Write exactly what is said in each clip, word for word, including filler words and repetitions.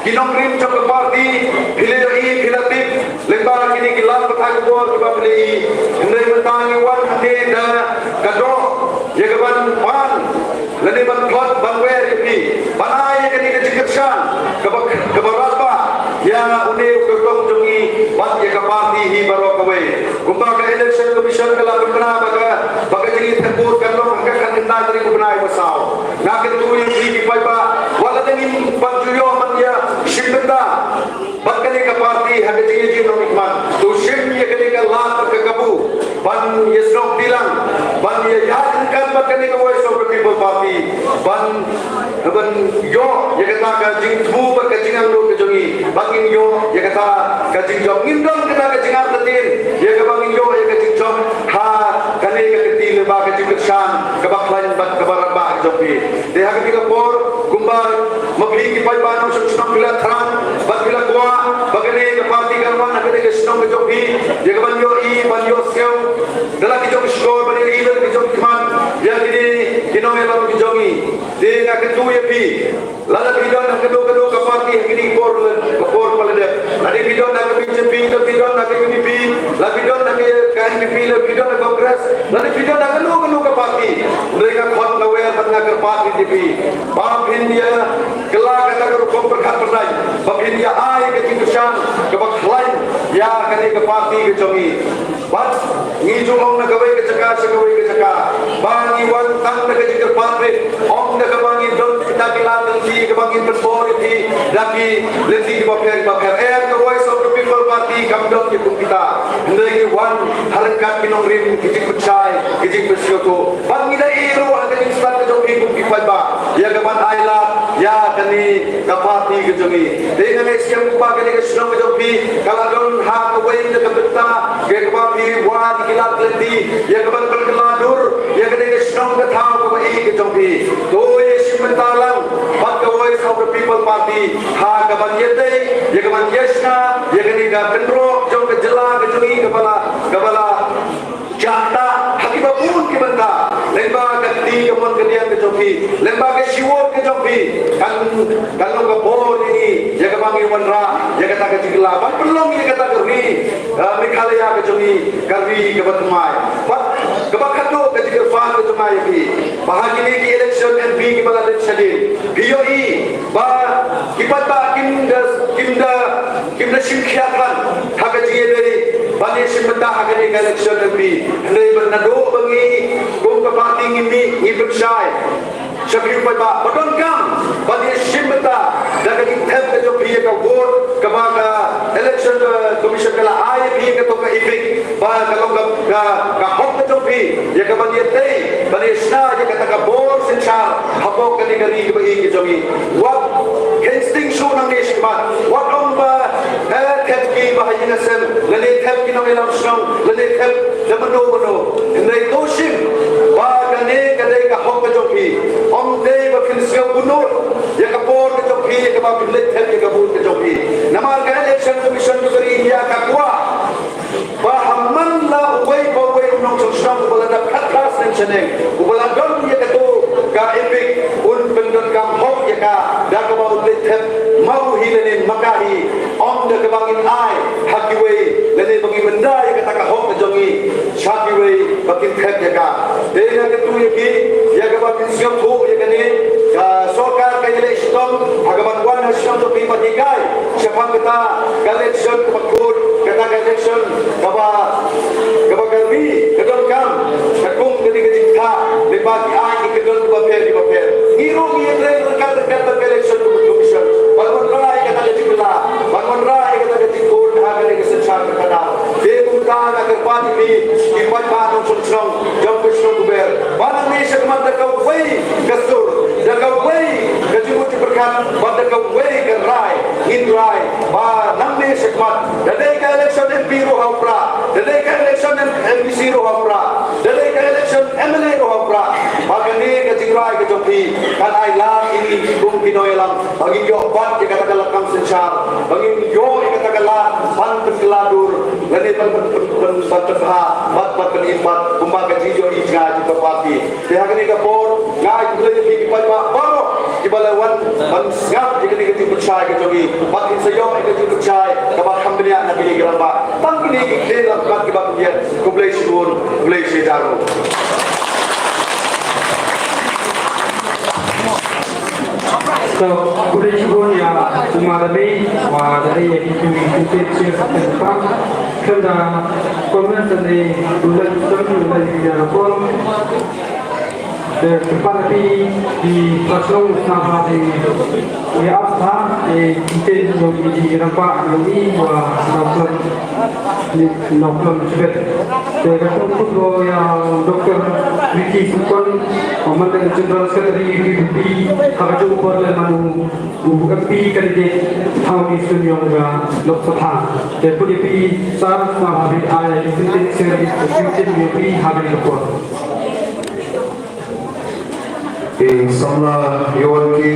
Ki nongrim jong ka party, phi la ïohi, phi la tip lyngba kine ki lad pathai khubor kiba phi la ïohi. Hynrei mynta ngi wan hangne da ka doh ïa ka ban pan lane ban plot ban wer ïa phi, ban ai ïa kane ka jingkyrshan kaba, kaba radbah ïa une u kyrtong jong ngi bad ïa ka party hi baroh kawei. Kumba ka Election Commission ka la pynbna ba ka, ba ka jingïathep vote kan long ha ka khatkhyndai tarik u bnai ba saw. Nga kyntu ïa phi ki paidbah, wat la dang ngim pat ju ïoh ban ïa shim bynta bad kane ka party ha ka jingïakhun nongmihkhmat, to shim ïa kane ka lad bad ka kabu ban ïasnoh kti lang, ban ïa ïaid ryngkat bad kane ka Voice of the People Party, ban, ban ïoh ïa kata ka jingthmu bad ka jingangnud ka jong ngi, ban ngin ïoh ïa kata ka jingjop. Ngim don kata ka jingartatien ïa kaba ngin ïoh ïa ka jingjop ha kane ka kti lyngba ka jingkyrshan kaba khlaiñ bad kaba radbah ka jong phi. Te ha kane ka por, kumba ma phi ki paidbah nongshong shnong phi la thrang bad phi la kwah ba kane ka party kan wan ha kane ka shnong ka jong phi, ïa ka ban ïohi, ban ïohsngew da la ki jong ki shkor, ban ïohi da la ki jong ki khmat ïa kine ki nongïalam ki jong ngi. Te nga kyntu ïa phi, lada phi don ha kano kano ka party ha kine ki por, ka por ba la dep, lada phi don ha ka B J P, lada phi don ha ka U D P, lada phi don ha ka, ka N P P, lada phi don ha Congress, lada phi don ha kano kano ka party, hynrei nga khot, nga wer bad nga kyrpad ïa phi ba phin ïa kylla kata ka rukom pyrkhat pyrdaiñ, ba phin ïa ai ka jingkyrshan kaba khlaiñ ïa kane ka party ka jong ngi. Bad ngi ju ong na kawei ka jaka sha kawei ka jaka ba ngi wan tang da ka jingkyrpad rit, ym da kaba ngi don kita ki lad lynti kaba ngin pynbor ïa phi da ki lynti kiba pher kiba pher. Em, ka Voice of the People Party kam don ki kum kita. Hynrei ngi wan ha ryngkat ki nongrim, ki jingpynshai, ki jingpynsngewthuh. Bad ngi da ïohi ruh ha ka jingstad ka jong phi kum ki paidbah ïa ka ban ai lad ïa kane ka party ka jong ngi. Te nga ngeit skhem ba kane ka shnong ka jong phi ka la don ha kawei na ka bynta kaba phi wad ïa ki lad lynti ïa ka ban pynkylla dur ïa kane ka shnong ka thaw kaba ïeit ka jong phi. To ïa shim bynta lang bad ka Voice of the People Party ha ka ban ïatei ïa ka ban ïashna ïa kane ka kynroh jong ka jylla ka jong ngi kaba la, kaba la jaka ha kiba bun ki bynta. Lyngba ka kti kamon kadiang ka jong phi, lyngba ka shiwot ka jong phi, kan, kan long ka bor ïa ngi ïa kaba ngi wanrah ïa kata ka jingkylla ban pynlong ïa kata ka ri, ah, Meghalaya ka jong ngi ka ri kaba thymmai. Bad kaba khatduh ka jingkyrpad ka jong nga ïa phi ba ha kine ki election M P kiba la dep shadien, phi ïohi ba ki paidbah kim da, kim da, kim da shim khia than ha ka jingïadei ban ïa shim bynta ha kane ka election M P. Hynrei ba naduh ba ngi kum ka party ngi mih, ngi pynshai sha phi u paidbah ba donkam ban ïa shim bynta da ka jingthep ka jong phi ïa ka vote kaba ka Election, eh, Commission ka la ai ïa phi ïa kato ka EPIC, ba ka long ka, ka, ka hok ka jong phi ïa ka ban ïatei, ban ïashna ïa kata ka bor synshar hapoh kane ka ri kaba ïeit ka jong ngi. Wat kheiñ sting shuh nangne shakhmat, wat ong ba, eh, thep ki ba ha ïing ha sem, lane thep ki nongïalam shnong, lane thep da mano mano. Hynrei to shim ba kane ka dei ka hok ka jong phi. Ym dei ba phin sngew bunut ïa ka por ka jong phi ïa kaba phin leit thep ïa ka vote ka jong phi. Namar ka Election Commission jong ka ri India ka kwah ba ha man la uwei pa uwei u nongshong shnong uba la dap khatphra snem shaneng, uba la don ïa kato ka EPIC, un pyndonkam hok ïa ka da kaba un leit thep ma u hi lane ma ka hi. Ym da kaba ngin ai ha kiwei lane ba ngin bynda ïa kata ka hok ka jong ngi sha kiwei ba kin thep ïa ka. Te nga kyntu ïa phi ïa kaba phin sngewthuh ïa kane, ka sorkar ka ïaleh shitom ha kaban wan ha shnong jong phi ban hikai shaphang kata ka election kaba kut, kata ka election kaba, kaba ka ri ka donkam, katkum kane ka jingthoh lyngba ki aiñ ki kyndon kiba pher kiba pher. Ngi ruh ngi ïatrei ryngkat ryngkat bad ka Election Commission ban wanrah ïa kata ka jingkylla, ban wanrah ïa kata ka jingkut ha kane ka synshar ka khadar. Te kumta nga kyrpad ïa phi ki paidbah nongshong shnong jong ka shnong Kuber ba nangne shakhmat da kawei ka sur, da kawei ka jingmut jingpyrkhat bad da kawei ka rai ngin rai ba nangne shakhmat da dei ka election MP ruh ha u Prah, da dei ka election MDC ruh ha u Prah, da dei ka election MLA ruh ha u Prah, ba kane ka jingrai ka jong phi kan ai lad ïa ngi kum ki nongïalam ba ngin ïoh bat ïa kata ka lakam synshar, ba ngin ïoh ïa kata ka lad ban pynkylla dur lane ban, ban, ban, ban, ban pynbha bad ban pynim pat kumba ka jingïohi jong nga jong ka party. Te ha kane ka por nga ai khublei ïa phi ki paidbah baroh kiba la wan Ban sngap ïa kane ka jingpynshai ka jong ngi, bad ngin sa ïoh ïa ka jingpynshai kaba kham bniah na kine ki rangbah. Tang kine ki dei lang bad kiba kham ïa. Khublei shibun, khublei shihajar. So, khublei shibun ïa u Madam, wa da dei ïa ki ki ki ki ki ki pam. Kanda comment ne u Lenston, u Lenston ïa pom. Te kyrpad ïa phi, phi paslong sngewbha phi ïa ap ha, te ki ktien jong ki rangbah jong ngi wa nongkhlem, nongkhlem Tibet. Te ka kyrpad ko ïa Doctor Ricky Syngkon, u Managing General Secretary U P P, ha ka jong u Parliament u, u M P candidate ha u East Union ka Lok Sabha. Te khublei phi sir, sngewbha phi ai ki ktien, ki ktien jong phi ha kane ka por. Ki samla, ïa wan ki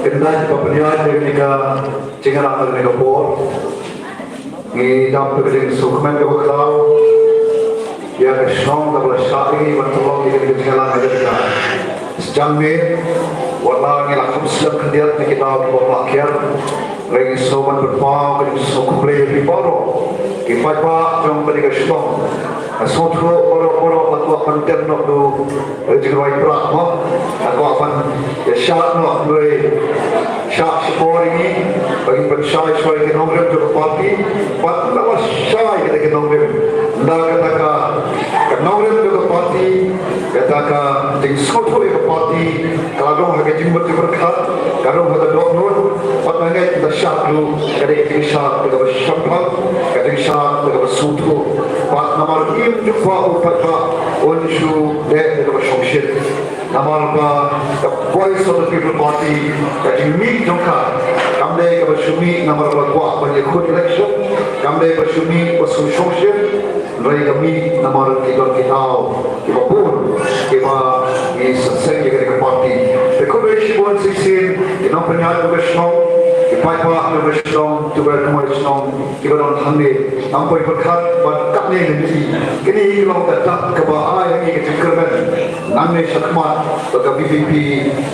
khyndai ba pynïaid ïa kane ka jingïalang ha kane ka por. Ngi dap da ka jingsngewkmen kaba khraw ïa ka shnong kaba la shah ïa ngi ban pynlong ïa kane ka jingïalang ha kane ka janmiet. Wat la ngi la kham slem khyndiat na ki daw kiba la kiar. Hynrei ngi sngewbha ban pynpaw ka jingsngewkhublei ïa phi baroh ki paidbah jong kane ka shnong. Nga sngewthuh baroh baroh la kwah ban tem noh da ka jingrwai prah mo, la kwah ban ïa shad noh, hynrei shah shipor ïa ngi ba ngin pynshai shuwa ïa ki nongrim jong ka party. Bad ynda la shai kata ki nongrim, ynda kata ka, ka nongrim jong ka party, kata ka jingsngewthuh ïa ka party, ka la don ha ka jingmut jingpyrkhat, ka don ha ka dohnud. Bad nga ngeit ynda shah ruh ka dei ka jingshah kaba shemphang, ka jingshah kaba sngewthuh. Bad namar im jubab u paidbah un shu dei kaba shongshit. Namar ba ka Voice of the People Party ka jingmih jong ka kam dei kaba shu mih namar ba kwah ban ïakhun election, kam dei ba shu mih ba shu shongshit. Hynrei ka mih namar ki don ki daw kiba bun kiba ngi sa seng ïa kane ka party. Te khublei shibun shisien ki nongpynïaid jong ka shnong, ki paidbah jong ka shnong, kiba don ha shnong, kiba don hangne. Ngam poi pyrkhat bad katne ngi, kine ki long ka dak kaba ai ha ngi ka jingkyrmen nangne shakhmat ba ka V P P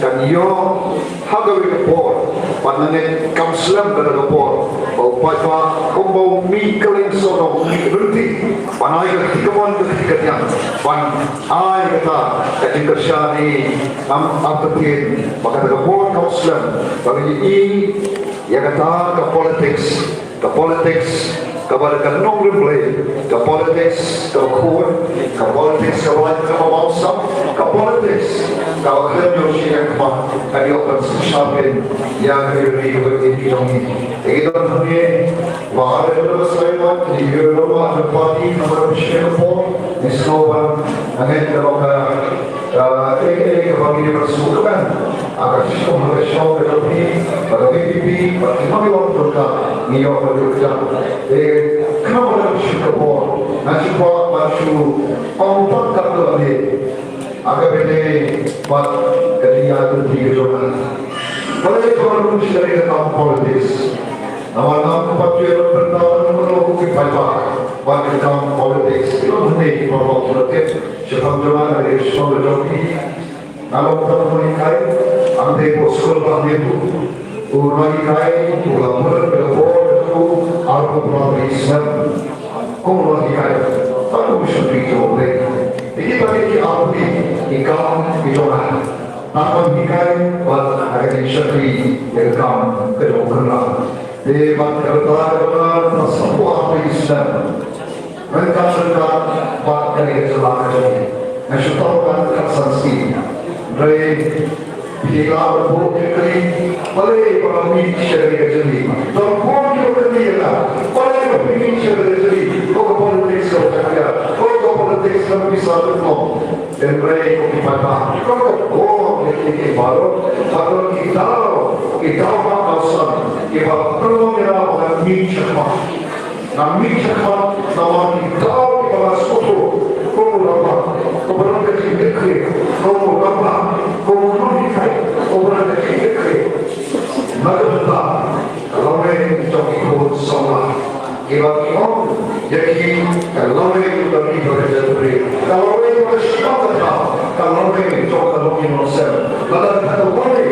kan ïoh ha kawei ka por, bad nga ngeit kam slem kata ka por ba u paidbah kumba u mih kylleng sawdong, u mih ryntih ban ai ka kti kamon ka kti kadiang ban ai kata ka jingkyrshan. Ngam ap ktien ba kata ka por kam slem ba ngi ïohi ïa kata ka politics. Ka politics kaba da ka nongrim Blei, ka politics kaba khuid, ka politics kaba lait kaba bamsap, ka politics kaba khlem ïoh shi nang khmat, ka ïoh ban shisha pyn ïa ka ri kaba ïeit jong ngi. Te ki don hangne ba are ba sa ïa wan, ki ïoh ba da party kaba da shi nang khmat, ni sngewbha ngan ngeit kaba ka Ka, eh, eh, kaba ngi dei ban sngewkmen. Ah, ka shisha, ka shisha, ka jong phi, ka jong phi, phi, phi, ba ki nongïalam jong ka, ngi ïoh ka dur ka jam. Eh, khnang ba ka shu ka bor, nga shu kwah ban shu ong pat katto katne. Ah, ka bynta bad ka jingïaid lynti ka jong nga. Balei ka ban rung sha ka kam politics? Namar ngam pat ju ïa pynpaw ban rung ki paidbah bad ka kam politics. Ki long hangne ki paralok ki la tip. Shaphang jong nga, ka dei ka shnong ka jong phi. Nga long tang u nonghikai, hangtei hapoh skul ba hangtei hapoh. U nonghikai u la mut ka bor ka jong u, arphew phra snem kum u nonghikai. Tang u shakri jong U Blei. Te kita ki arphew ki kam ki jong nga. Tang ban hikai bad ha ka jingshakri ïa ka kam ka jong u kynrad. Te bad ka rta ka jong nga, ka sngewthuh arphew snem. Ryngkat ryngkat bad kane ka jylla ka jong ngi, nga shu tau ka khatsan sngi. Hynrei phi lah ban buh jingkylli, balei ba nga mih sha kane ka jylla? Don bun kiba kylli ïa nga, balei ba phi mih sha kane ka jylla? Ko ka politics ka ba kham ïa, ko ka politics ka ba pisa ka long. Hynrei ko ki paidbah, ko ka bor ïa ki baroh, ba don ki daw, ki daw ba kongsan, kiba pynlong ïa nga ba ngan mih shakhmat. Nga mih shakhmat namar ki daw kiba nga sngewthuh kum u rangbah, uba don ka jingkitkhlieh, kum u rangbah, kum u nonghikai, uba don ka jingkitkhlieh. Naduh mynta ka lawei jong ki khun samla kiba ngi ong ïa ki ka lawei jong ka ri bad ka jaitbynriew, ka lawei jong ka shnong ka thaw, ka lawei jong ka longïing longsem. Lada ka lawei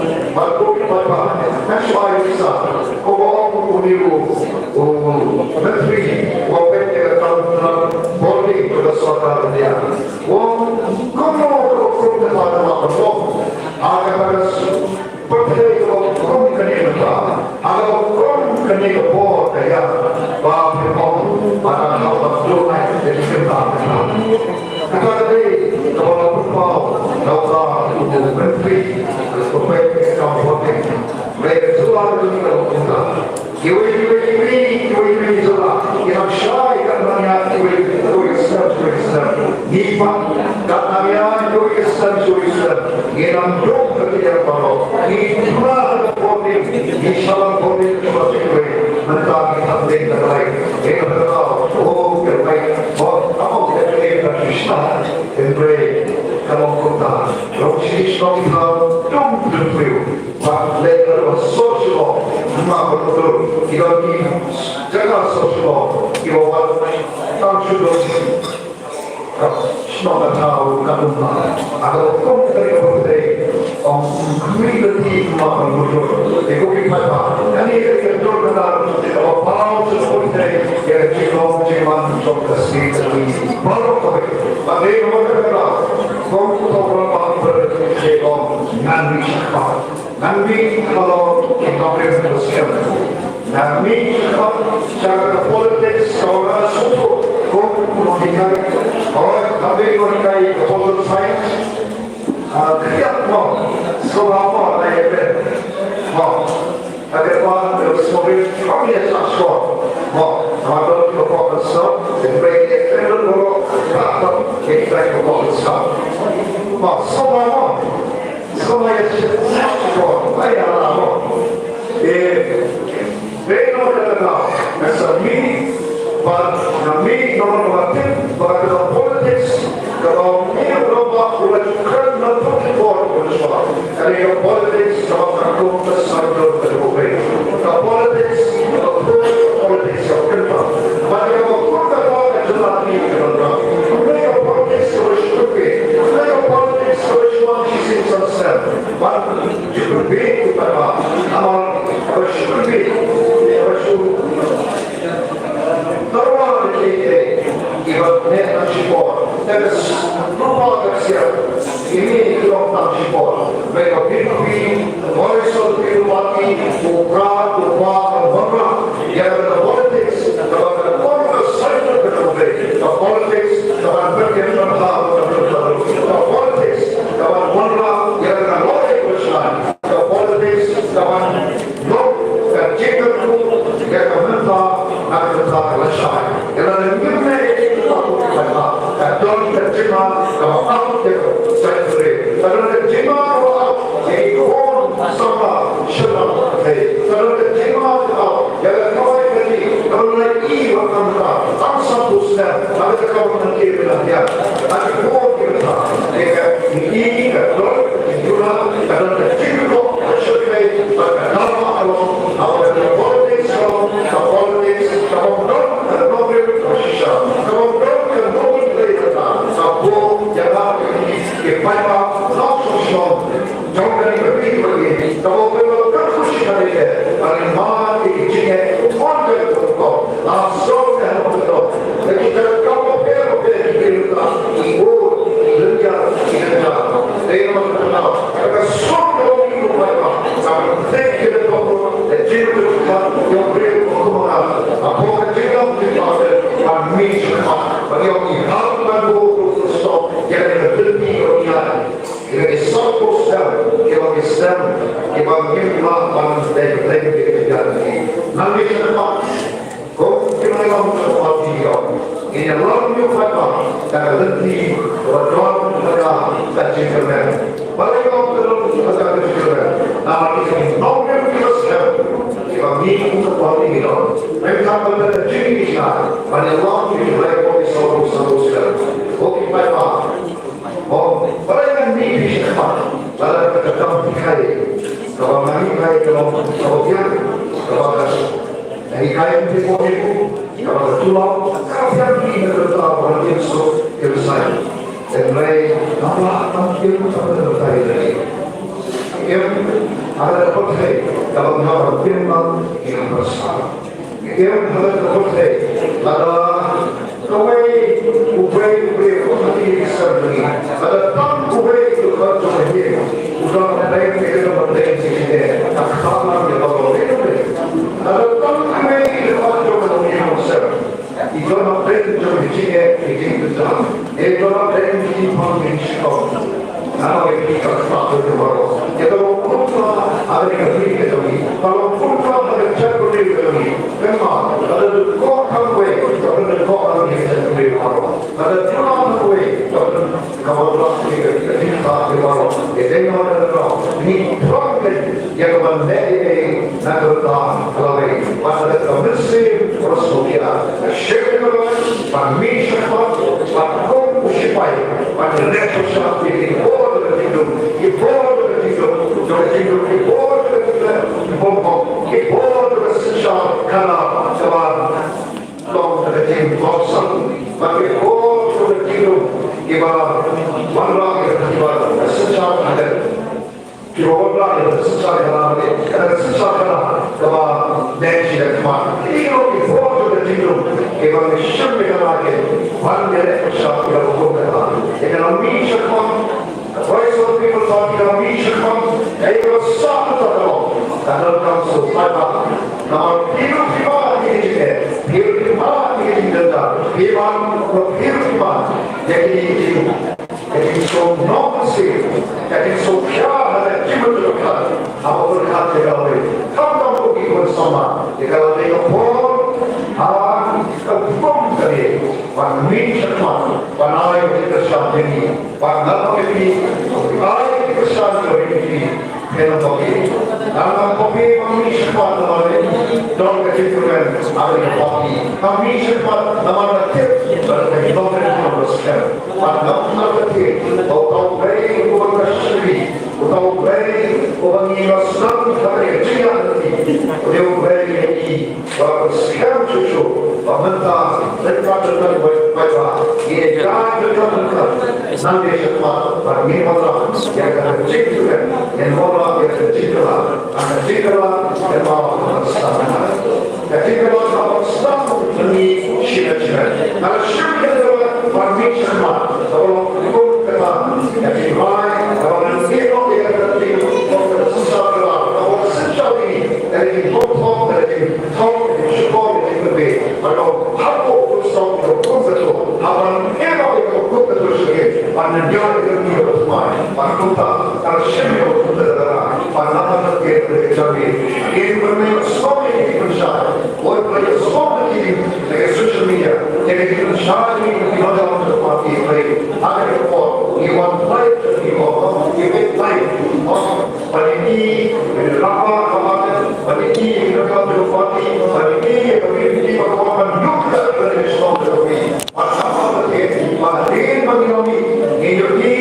Bad kumta pat, nga shu ai visa. Kumba ong une u, u myntri uba peit ïa ka kam traffic, bording ka sorkar India. U ong kumno ka kum kata ka la pynlong ha kata ka pyrthei kaba kum kane mynta, ha kaba kum kane ka por ka ïa ba phi ong ba dang hap ban duh ai ïa ki kynta kynta. Kata ka dei kaba la pynpaw na uta u myntri uba peit ïa ka kam bording. Hynrei ka jylla ka jong ngi ka long kumta. Kiwei kiwei kiwei kiwei kiwei ki jylla ki nang shai, ka nang ïa kiwei kiwei ki sem kiwei ki sem. Ngi pat ka nang ïa kiwei ki sem kiwei ki sem. Ngi nang duk ka kiwei baroh. Ngi pra ka bording, ngi shalan bording kiba kiwei. Mynta ngi tang dei ka rai. Ngi ka rai. Oh, ka rai. Oh, ka rai. Ka rai. Ka rai. Ka long kumta. Long shi shnong ki thaw dum dum phew. Ma ba ka dur ki don ki jaka soslo ki ba wan tang shu don. Shnong ka thaw ka dum na. Aka kum ka ri ka pyrthei. Ong kmi ka ti ma ka mutur. Te ko ki phai ba. Kani ka ri ka dur ka na. Ka ba pau shu pyrthei. Ya ka jinglong jingman jong ka sni ka ri. Baroh ka ri. Ba dei ka ba ka na. Kum ka ba ka pyrthei ong ngan ri shakpat. Ngan mih halor ki nongrim Khristan. Ngan mih sha ka politics ka ora suku kum u nonghikai. Hooid, ngan mih nonghikai ka political science. Ah, ka ïap mo, sngewbha mo, na ïa phi. Mo, ka dei ba ka sngewbha mo ïa sa sngewbha. Mo, ka don ka pok ka sop, ka dei ka dei ka pok ka sop. Mo, sngewbha mo. Sngewbha ïa shit, mo, ba ïa la mo. Eh, dei namar kata ka daw, nga sa mih, bad nga mih namar ba nga tip ba ka politics, kaba u Mr Robert u la ju kren na pyrthei por u la shuwa. Ka dei ka politics kaba ka kum ka saiñdur ka jong U Blei. Ka politics, ka kum ka politics ka kynta. Bad kaba kum ka daw ka jylla ka dei ka politics kaba shu kynta. Ka dei ka politics kaba shu wan shisien san snem. Bad Ju pynbeit u paidbah, namar ba shu pynbeit, ba shu tyrwa da kiei kiei, kiba neh tang shipor, te ba shu tyrwa da ka ksiar, kine ki long tang shipor, ba ka B N P, Morrison Pinupati, u Prah, u Prah, u Prah, ïa ka politics, kaba ka kong ka saiñ ka jong ka politics, kaba ka kong ka saiñ ka jong ka politics, kaba ka kong ka saiñ ka jong ka politics, kaba ka kong ka saiñ ka jong ka politics, Ka politics ka ban long ka jingkyrkhu ïa ka bynta na ka bynta ka lashai. Ïa lada ngim leh ïa kata ka bynta, ka don ka jingma kaba out there ka jingkyrkhu. Ka don ka jingma kaba out ïa ki khun samla shylla ka pyrthei. Ka don ka jingma kaba out ïa ka kawei ka kti kaba la ïohi ba ka bynta tang sanphew snem. Haba ka kaba nang ki bynta ïa ka khun ki bynta ïa ka ngi ka don. Jula ka don ka jingkyrkhu ka shyrkhei bad ka dei ba ka long ha ka politics ka long ka politics ka bym don ka nongrim ka shisha ka bym don ka nongrim ka ïa ka ka bun ïa la ka ki paidbah nongshong shnong jong ka ri ka ri ka ri ka bym don ka khushi ka ri ka ba ri ma ki jingeh on ka ka ko la so ka ha ka Lagi ka kam bapher bapher ki briew ka, i bor, i lynñiar, i lynñiar. Dei namar kata ka suk ka long i ruh bai ba ka pynthik ki lynñiar bapher ka jingpynthik ka ïong briew bapher ka. Hapoh ka jinglam jingpynthik ka mih ka ba ïong i hap ban bor ruh ka suk ïa ka lynti ka ruh ïa. Ïa ka i suk ka suk ki long i suk ki ba ngim lah ban dei dei ki ïa ki. Nang mih ka Kum ki nongïalam ka party ïa ngin ïalam ïa u paidbah da ka lynti ba don ha ka jingkyrmen. Balei ong ka don ha ka jingkyrmen? Namar ki nongrim ki ba skhem kiba mih kum ka party ki don. Mynta ka don ka jingkyrmen ban ïalam ïa ki ba ïalam ïa ki sawdong sawdong skhem. Ko ki paidbah. Balei ngan mih phi shakhmat? Lada kata kam hikai kaba ngan hikai ka long kaba biang kaba ka Ngi kai ngi ko ngi ko kaba ka tulop ka biang ngi na kata ba ngi so ke sai. Em lai napa tam ke ko ta ka tai lai. Em ada dapat hai kaba ngi ba biang ngi na bersa. Em ada dapat hai ada kawai ubai ubai ko hati ni sar ni ada tam ubai itu kan jong ni. Udah matai kita matai sini. Tak salah dia bawa. Lada tang kawei ki dkhot jong ka longïing longsem, i don hapdeng jong ki jingeh ki jingkyntang, i don hapdeng ki jingpang ki jingshitom. Nga ong ïa phi, ka kyrpad jong ngi baroh, ïa ka long kumta ha kane ka ri ka jong ngi, ka long kumta ha ka jaitbynriew ka jong ngi. Kynmaw, lada dkoh tang kawei, ka pynkoh tang ïa ka jaitbynriew baroh. Lada duna tang kawei, ka pyn Ka wanrah ïa ka jingthoh ïa baroh. Ïa dei ma ka daw ngi phrang ïa ka ban leh ïa ka na ka bynta ka lawei. Bad ka mynsiem ka sngewthuh ka shim ïa ka ban mih shakhmat bad kum u sipai ban leh pyrshah ïa ki bor ka jingdum, ki bor ka jingdum, ka jingdum, ki bor ka jingdum, ki bor ka jingdum, ki bor Kaba dang shu dang khmat. Ïa ki bor jong ka jinglong kiba ngi shim ïa ka lad, ban ïaleh pyrshah ïa ka hukum ka lad. Ïa ka la mih shakhmat, ka Voice of the People Party ka la mih shakhmat. Ïa ka la sah ka la, ka la kam sah. Namar phi ruh phi mad ïa ki jingeh, phi ruh phi mad ïa ki jingdon, phi mad, phi ruh phi mad ïa ki jingeh. Ka jingsngewbha shisha, ka jingsngewbha ha ka jingmut jong ka, haba pyrkhat ïa ka lawei. Khamtam ko ki khun samla, ïa ka lawei ka por, ha ka bym ka dei, ban mih shakhmat, ban ai ka jingkyrshan jong ngi, ban nang ïa phi, ai ka jingkyrshan jong ngi. Phi nang pop ïa, nang pop ïa, ngam mih shakhmat namar don ka jingkyrmen ha ka party. Ngam mih shakhmat namar nga tip ba ka jingdon ka jingdon ba skhem. Bad ngam nang ka tip ba uta U Blei uba ka shakri, uta U Blei uba ngi la sdang ha ka jingïaid lynti, u dei U Blei uba ngi Ba skhem shuh shuh ba mynta ryngkat ryngkat, ba, ba, ba, ngi ïaid ryngkat ryngkat, nang ïa shakhmat ba ngin wanrah ïa ka jingkyrmen, ngin wanrah ïa ka jingkylla, ka jingkylla kaba sdang. Ka jingkylla kaba sdang ngi shimet shimet. Nga la shim ïa ka ba ngin shakhmat, kaba long kum kata ka jingrai, kaba ngi ïoh ïa ka jingkylla, kaba sdang, kaba sdang. Ka jingthok, ka jingthok, ka jingshukor, ka jingkyrmen. Bad hapoh u song ka kum ka tu, haba ngi ïoh ïa ka kum ka tu sha ngi, ban nang ïa ka kum ka tu mai. Bad kumta, ka shim ïa ka kum ka tu, ban nang ïa ka kum ka tu sha ngi. Ngi ban nang song ïa ki pynshai, oi ban nang song ïa ki, na ka social media, ïa ki pynshai ïa ki nongïalam ka party. Ha ka por, ngi wan play, ngi wan, ngi play. Ba ngi ïohi, ba ngi rah, ba ngi rah, ba ngi ïohi, ba ngi rah, ba ngi ïohi, ba ngi rah, ba ngi ïohi, ba ngi rah, ba ngi ïohi, ba ngi rah, ba ngi ïohi, ba ngi rah, ba ngi ïohi,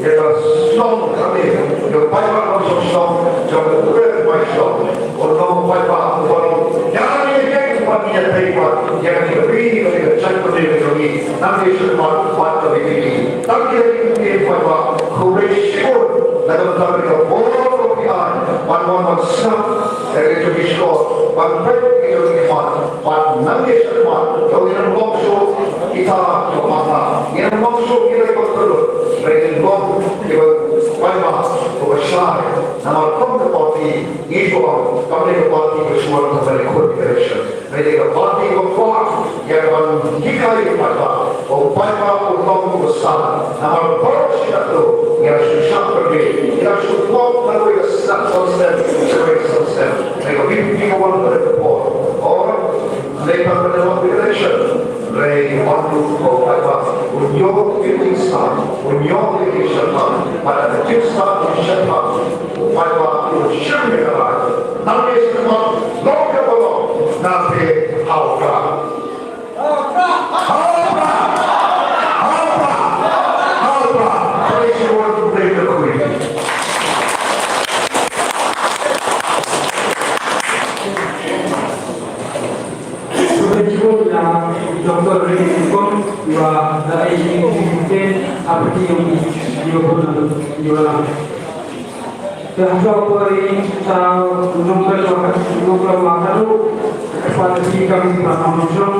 ïa ka shnong ka dei, ïa ka paidbah ka shnong, ïa ka paidbah ka shnong. Ong u paidbah u ong, ïa ngi ïa ngi, ba ngi ïa paidbah, ïa ngi ïa ngi, ba ngi ïa paidbah, ïa ngi ïa ngi. Nang ïa shu mat, mat ka V P P. Tang ïa ngi ïa paidbah, khublei shibun na ka bynta ka bor ba phi ai ban wan ban sngap ïa ka jong ngi shkor, ban peit ïa ka jong ngi mat, ban nang ïa shu mat, ka ngi nang long shuh kita kiba mat, ngi nang long shuh kita kiba kyrduh, ba ngi long kiba paidbah, kiba shai. Namar kum ka party ngi kwah, kam dei ka party ba shu wan ban leh election. Hynrei ka party ba kwah ïa ka ban hikai ïa u paidbah, ba u paidbah un long uba sah. Namar baroh shi katto ngi la shu shah pyrthei, ngi la shu pop na kawei ka sah, sah stem sha kawei ka sah stem. Hynrei ka VPP ka wan ha ka por. Or, hynrei ban ban long election. Hynrei wan ruh ba u paidbah un ïoh ïa ka jingsnam, un ïoh ïa ka jingshemphang. Bad da ka jingsnam, jingshemphang, u paidbah un shim ïa ka lad. Nang ïa shu mat, long kaba long, nang te ha u Prah. Ha u Prah! Ha u Prah! Ha u Prah! Khublei shibun, khublei shibun. Khublei shibun ïa Doctor Ray Syngkon, ïa ka A C C President, ha ka party jong ngi, ïa ka party jong ngi. Te haba ïa ka nongkren, nongkren ma ka, nongkren ma ka ruh, ka party kam ki ba nongkren.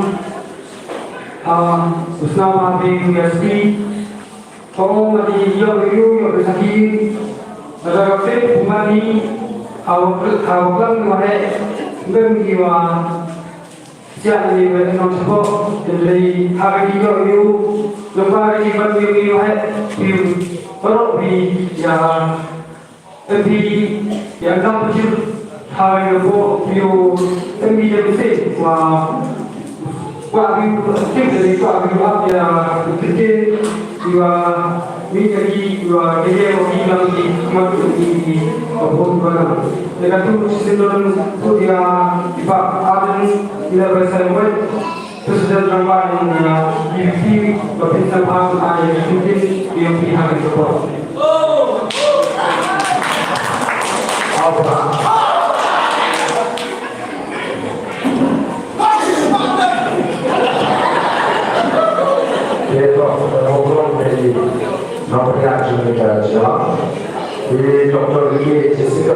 Ah, u sngewbha ba ïa ki. Ko ma di ïoh ïoh ïoh ki. Ada ka pet pumani, hawa hawa klang ma he, ngam ki wa. Siang ni wen nong sbo, hynrei ha ki ïoh ïoh, lepas ki ban ïoh ïoh he, ïoh. Parok bi ïa. Em pi, ïa, ngam pyrshah, ha, ïa, bo, ïa, em pi, ïa, bisi, wa, wa, ïa, tip, ïa, wa, ïa, wa, ïa, tip, ïa, wa, mi, ïa, ïa, wa, ïa, ïa, wa, ïa, lam, ïa, ma, ïa, ïa, wa, bo, wa, lam. Ïa, ka tu, si, si, lam, tu, ïa, ïa, ba, adam, ïa, ba, sa, wa, President Rangbah in, uh, U P, Baptist Baptist, uh, U P, U P, Happy Support. Doctor Ricky Jessica,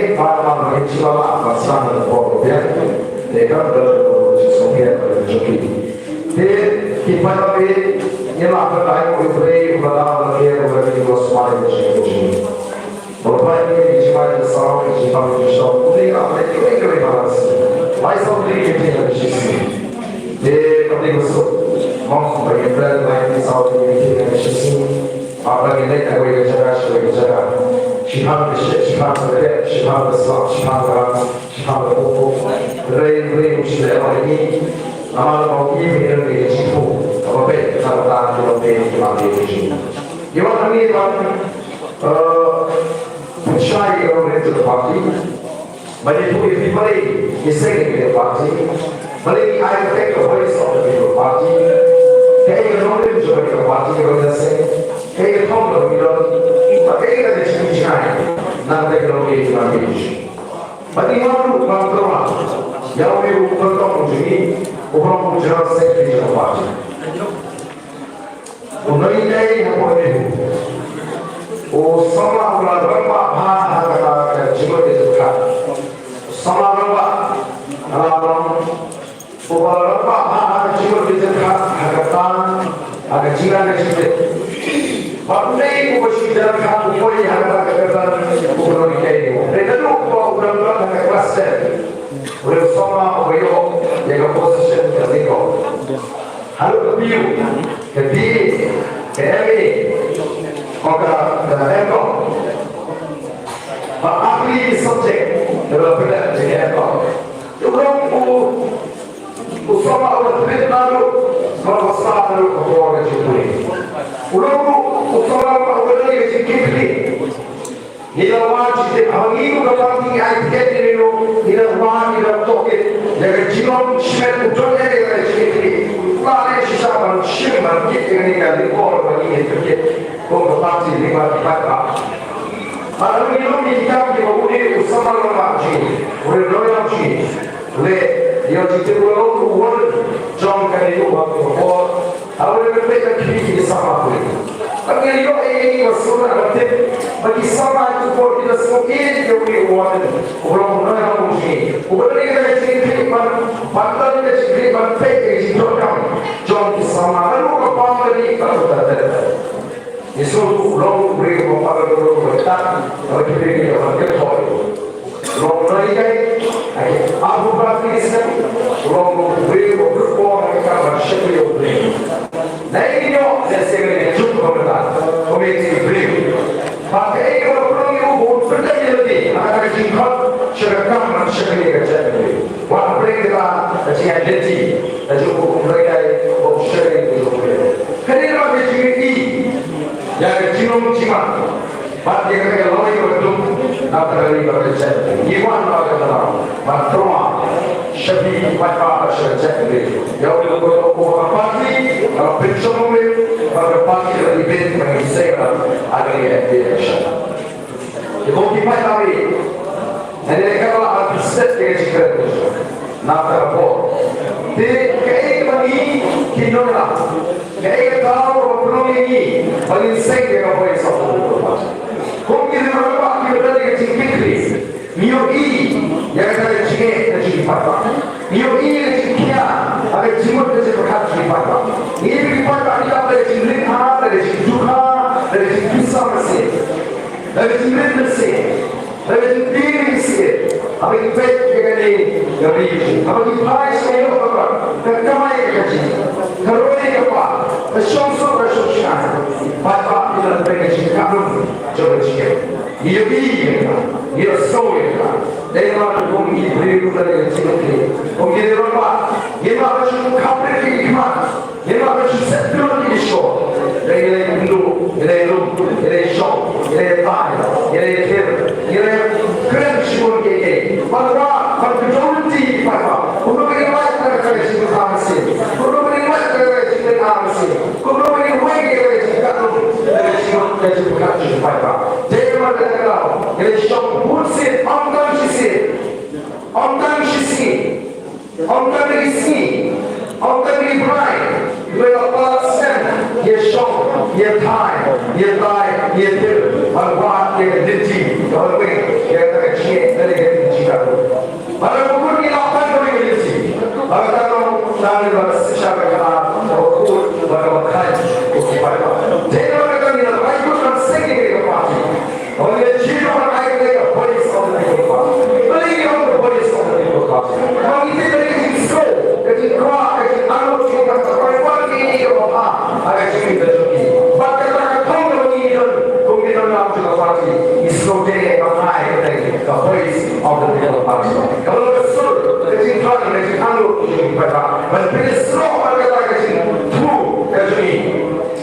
Te ba ba ba ki chi ba ba ba sa na ko ko ya. Te ka da ko chi so ya ko chi ki. Te ki ba ba ki ya la ka dai ko bre ba da ba ke ko ki ko sma ya chi ko chi. Ba ba ki chi ba ki sa ki chi ba ki so. Ko ni ka ba ki ko ba. Ba sa ki ki ki ki. Te ka ni ko so. Mo ba ki ba ba ki sa ki ki ki. Haba ngi leit na kawei ka jaka sha kawei ka jaka, shiphang ka ship, shiphang ka dep, shiphang ka slap, shiphang ka ram, shiphang ka pukpuk. Hynrei hynrei u shu leh ïa ngi. Namar ba ngi phi ngi ngi shiphu. Kaba peit na ka bynta ki longdien ki longdien ki jong ngi. Ngi wan hangne ban, eh, pynshai ïa ka longdien jong ka party. Balei phi, phi balei ngi seng ïa ka party? Balei ngi ai ka voice of the people party? Kaei ka nongrim jong ka party kaba ngi seng? Kaei ka thong kaba ngi don? Bad kaei ka jingshai na ka technology kaba ngi don? Bad ngi wan ruh ban thrang ïa uwei u kyrtong jong ngi uba long u general secretary jong ka party. U Nonghikai hapoh Ri Bhoi. U samla uba la rangbah bha ha kata ka jingmut ka jingpyrkhat. U samla rangbah, ha la long uba la rangbah bha ha ka jingmut ka jingpyrkhat, ha kata, ha ka jingïaid ka jingtrei. Bad u dei uba shu ïaid ha u poi ha kata ka kyrdan u Nonghikai. Dei naduh ba u dang don ha ka klas ten. U dei u samla uba ïoh ïa ka position ka jingkyrkhu. Haduh ka B U, ka B A, ka M A, ka, ka M Com. Bad artylli ki subject, ka la pynleit ka M Com. U long u, u samla uba la pynleit naduh, ba la start naduh ka por ka jingpule. U long u, u samla uba la pynleit ka jingkitkhlieh. Ngi la wad shisien, haba ngi kum ka party ngi ai tiket ïa ngi ruh, ngi la wad, ngi la tohkit ïa ka jinglong shimet u don ïa ka jingkitkhlieh. La leh shisha ban shim ban kit ïa kane ka lyngkor ba ngi ïa kit kum ka party lyngba ki paidbah. Haba ngi lum ïa ki kam kiba une u samla rangbah jong ngi, u nongïalam jong ngi, u leh, ïa ka jingtip u la long u warden jong kane ka por. Haba ngi peit ka khmih ki samla pule. Ba ngi ïoh ïa ki ba sngewtynnat ba tip ba ki samla ki por ki la sngewthuh ïa uwei u warden uba long u nongïalam jong ngi. Uba don ïa ka jingkitkhlieh ban, ban don ïa ka jingkitkhlieh ban peit ïa ka jingdonkam jong ki samla. Naduh ka bam ka dih bad ka tyrtep. Ngi sngewthuh u long u briew uba pat ka dor uba tat, uba ki briew ki ban kynthoh. U long u nonghikai, ha ki arphew phra tylli ki snem, u long u briew uba briew bor ha ka kam ban shakri ïa u briew. Ngi ïoh ïa ka seng ka juk kaba mynta, kum ïa ki briew. Bad kaei kaba pynlong ïa u ba un pyndep ïa lade, ha ka jingkhot sha ka kam ban shakri ïa ka jaitbynriew. Wat hapdeng kita ka jingïaid lynti ka jong u kum u nonghikai, u shakri ïa u briew. Ka dei namar ka jingïohi ïa ka jinglong jingman bad ïa kata ka lawei kaba dum na ka ri bad ka jaitbynriew. Ngi wan na kata ka daw ban thrang sha phi ki paidbah bad sha ka jaitbynriew. Ïa u dei u kyrtong uba ka party ka la pynshong lem bad ka party ka la ibit ba ngi seng ha kane ka election. Te ko ki paidbah, nga dei ka la participate ïa ka jingkren na kata ka por. Te kaei kaba ngi ki nongïalam, kaei ka daw ba pynlong ïa ngi ba ngin seng ïa ka Voice of the People Party? Kum ki nongïalam kiba don ïa ka jingkitkhlieh, ngi ïohi ïa kata ka jingeh ka jong ki paidbah. Ngi ïohi ïa ka jingkhia ha ka jingmut ka jingpyrkhat jong ki paidbah. Ngi ïohi ki paidbah ki dap da ka jingleh ha, da ka jingdukha, da ka jingpisa mynsiem. Da ka jingrit mynsiem, da ka jingtieng Peit ïa kane ka ri, haba ki phai sha ïing, ka kamai ka kajih, ka roi ka par, ka shong suk ka shong shngaiñ. Paidbah ki don peit ka jingkam jong ka jingim. Ngi ïohi ïa ka, ngi ïohsngew ïa ka. Dei namar kum ki briew ki don ïa ka jingkit, kum ki rangbah, ngim lah ban shu kham rit ïa ki khmat. Ngim lah ban shu set dur ïa ki shkor. Ngi leh kynduh, ngi leh lum, ngi leh shong, ngi leh tai, ngi leh kher, ngi leh kren shibun kiei kiei. Ban wad, ban kdew lynti ïa ki paidbah. Kumno ngin lait na ka jingkyrpad mynsiem? Kumno ngin lait na ka jingkyrpad mynsiem? Kumno ngin weng ïa ka jingkyrpad, ïa ka jingkyrpad jong ki paidbah? Dei namar kata ka daw ngi leh shong bun sien, ym tang shisien, ym tang shisien. Ym tang ri sngi, ym tang ri bnai, hynrei la palat snem, ïa shong, ïa thait, ïa tai, ïa thir, ban wad ïa ka lynti, ban weng ïa ka jingeh, ïa ka lynti ka. Ba la kut ngi la pan ka lynti. Ba la tang nang ba la shisha ka ka, ba la kut, ba la kut. Te ba la tang ngi la rai kut kan seng ïa ka party. Hynrei ngi jied ban ai ïa ka Voice of the People Party. Balei ngi ong ka Voice of the People Party? Ba ngi tip ba ka jingsngew, ka jingkwah, ka jingangnud jong ka, ka paidbah ki ïa ka bha ha ka jingim ka jong ki. Bad kata ka thong kaba ngi don kum ki nongïalam jong ka party, ngi sngewdei ban ai ïa ka Voice of the People Party. Kaba long ka sur, ka jingthrang, ka jingangnud jong ki paidbah. Ban pynïasyrdoh bad kata ka jingthmu ka jong ngi.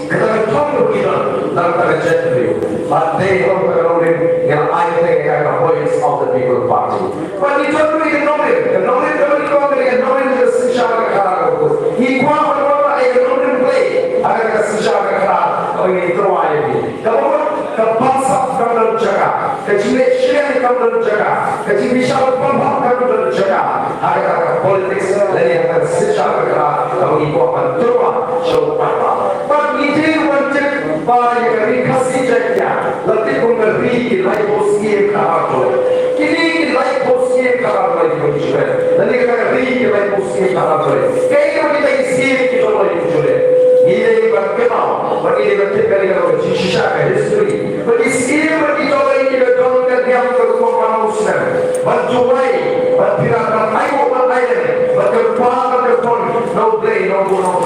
Kata ka thong kaba ngi don na ka bynta ka jaitbynriew. Bad dei ruh kata ka nongrim ngi la ai kata ka Voice of the People Party. Bad ngi don ruh ïa ka nongrim, ka nongrim kaba ngi don, ka nongrim ka synshar ka khadar kaba kut. Ngi kwah ban wanrah ïa ka nongrim Blei ha kata ka synshar ka khadar kaba ngi tyrwa ïa ka. Kaba mut ka bamsap kam don jaka, ka jingleh shiliang kam don jaka, ka jingbishar bamhap kam don jaka ha kata ka politics lane ha kata ka synshar ka khadar kaba ngi kwah ban tyrwa sha u paidbah. Bad ngi dei ban tip ba ïa ka Ri Khasi Jaiñtia la tip kum ka ri ki laiphew snem ka arphew. Kine ki laiphew snem ka arphew ki ban shu leh. Lane ka ri ki laiphew snem ka arphew. Kaei kaba kita ki snem ki jong ngi ki shu leh? Ngi dei ban kynmaw ba ngi dei ban tip kane ka long ka jingshisha ka history. Ba ki siem bad ki jong ngi ki la don ka niam ka rukom ba nang snem ban duwai, ban pyrkhat, ban aïu, ban ailem, ban kyrpad, ban kyrpon na U Blei, na U Nongpynlong.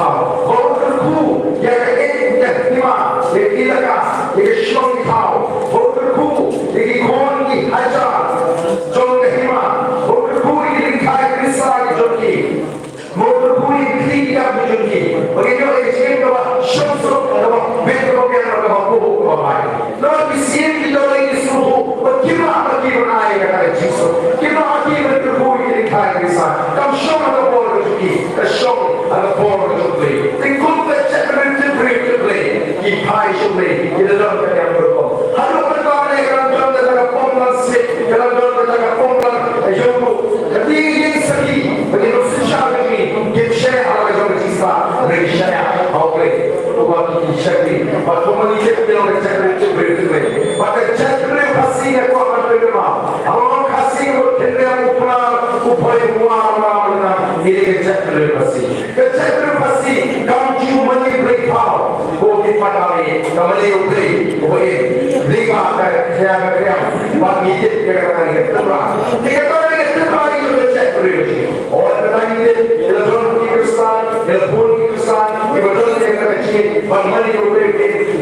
Ba un kyrkhu ïa ka ïeit, ïa ka hima, ïa ka elaka, ïa ka shnong ka thaw. Ba un kyrkhu ïa ki khun ki hajar jong ka hima. Ba un kyrkhu ïa ki lyngkha ki risa ki jong ki. Ba un kyrkhu ïa ki khlieh ki kap ki jong ki. Ba kin ïoh ïa ka jingim kaba shong suk, kaba bit, kaba biang, kaba khuid, kaba bha. Namar ki siem ki jong ngi ki sngewthuh ba kim lah ba ki ban ai ïa kata ka jingsuk. Kim lah ba ki ban kyrkhu ïa ki lyngkha ki risa. Kam shong ha ka bor ka jong ki, ka shong ha ka bor ka jong U Blei. Te kum ka jaitbynriew tip briew tip Blei, ki phai sha U Blei, ki la don ka niam ka rukom. Haduh mynta ne ka la don kata ka pom lang sih, ka la don kata ka pom lang ïa u. Ka dei ïing saki ba ki nongshynshar ka jong ngi kim shaniah ha la ka jong ka jingstad, hynrei ki shaniah ha U Blei. Uba ki shakri, bad kumba ngi tip ki long ka jaitbynriew tip briew tip Blei. Bad ka jaitbynriew Khasi nga kwah ban pynkynmaw, haba nga ong Khasi nga mut khyndiat, u Pnar, u Phoi, u War, u Mawlynnai, ngi dei ka jaitbynriew Khasi. Ka jaitbynriew Khasi kam ju mane Blei phaw. Ko ki pat kawei, ka mane U Blei uba im. Lyngba ka khia ka khriam, bad ngi tip ïa kata ka ri ka tynrai. Te kata ka ri ka tynrai ka jong ka jaitbynriew. Hooid, kata ngi tip, ngi la don ki Khristan, ngi la bun ki Khristan kiba don ïa kata ka jingim ban mane U Blei,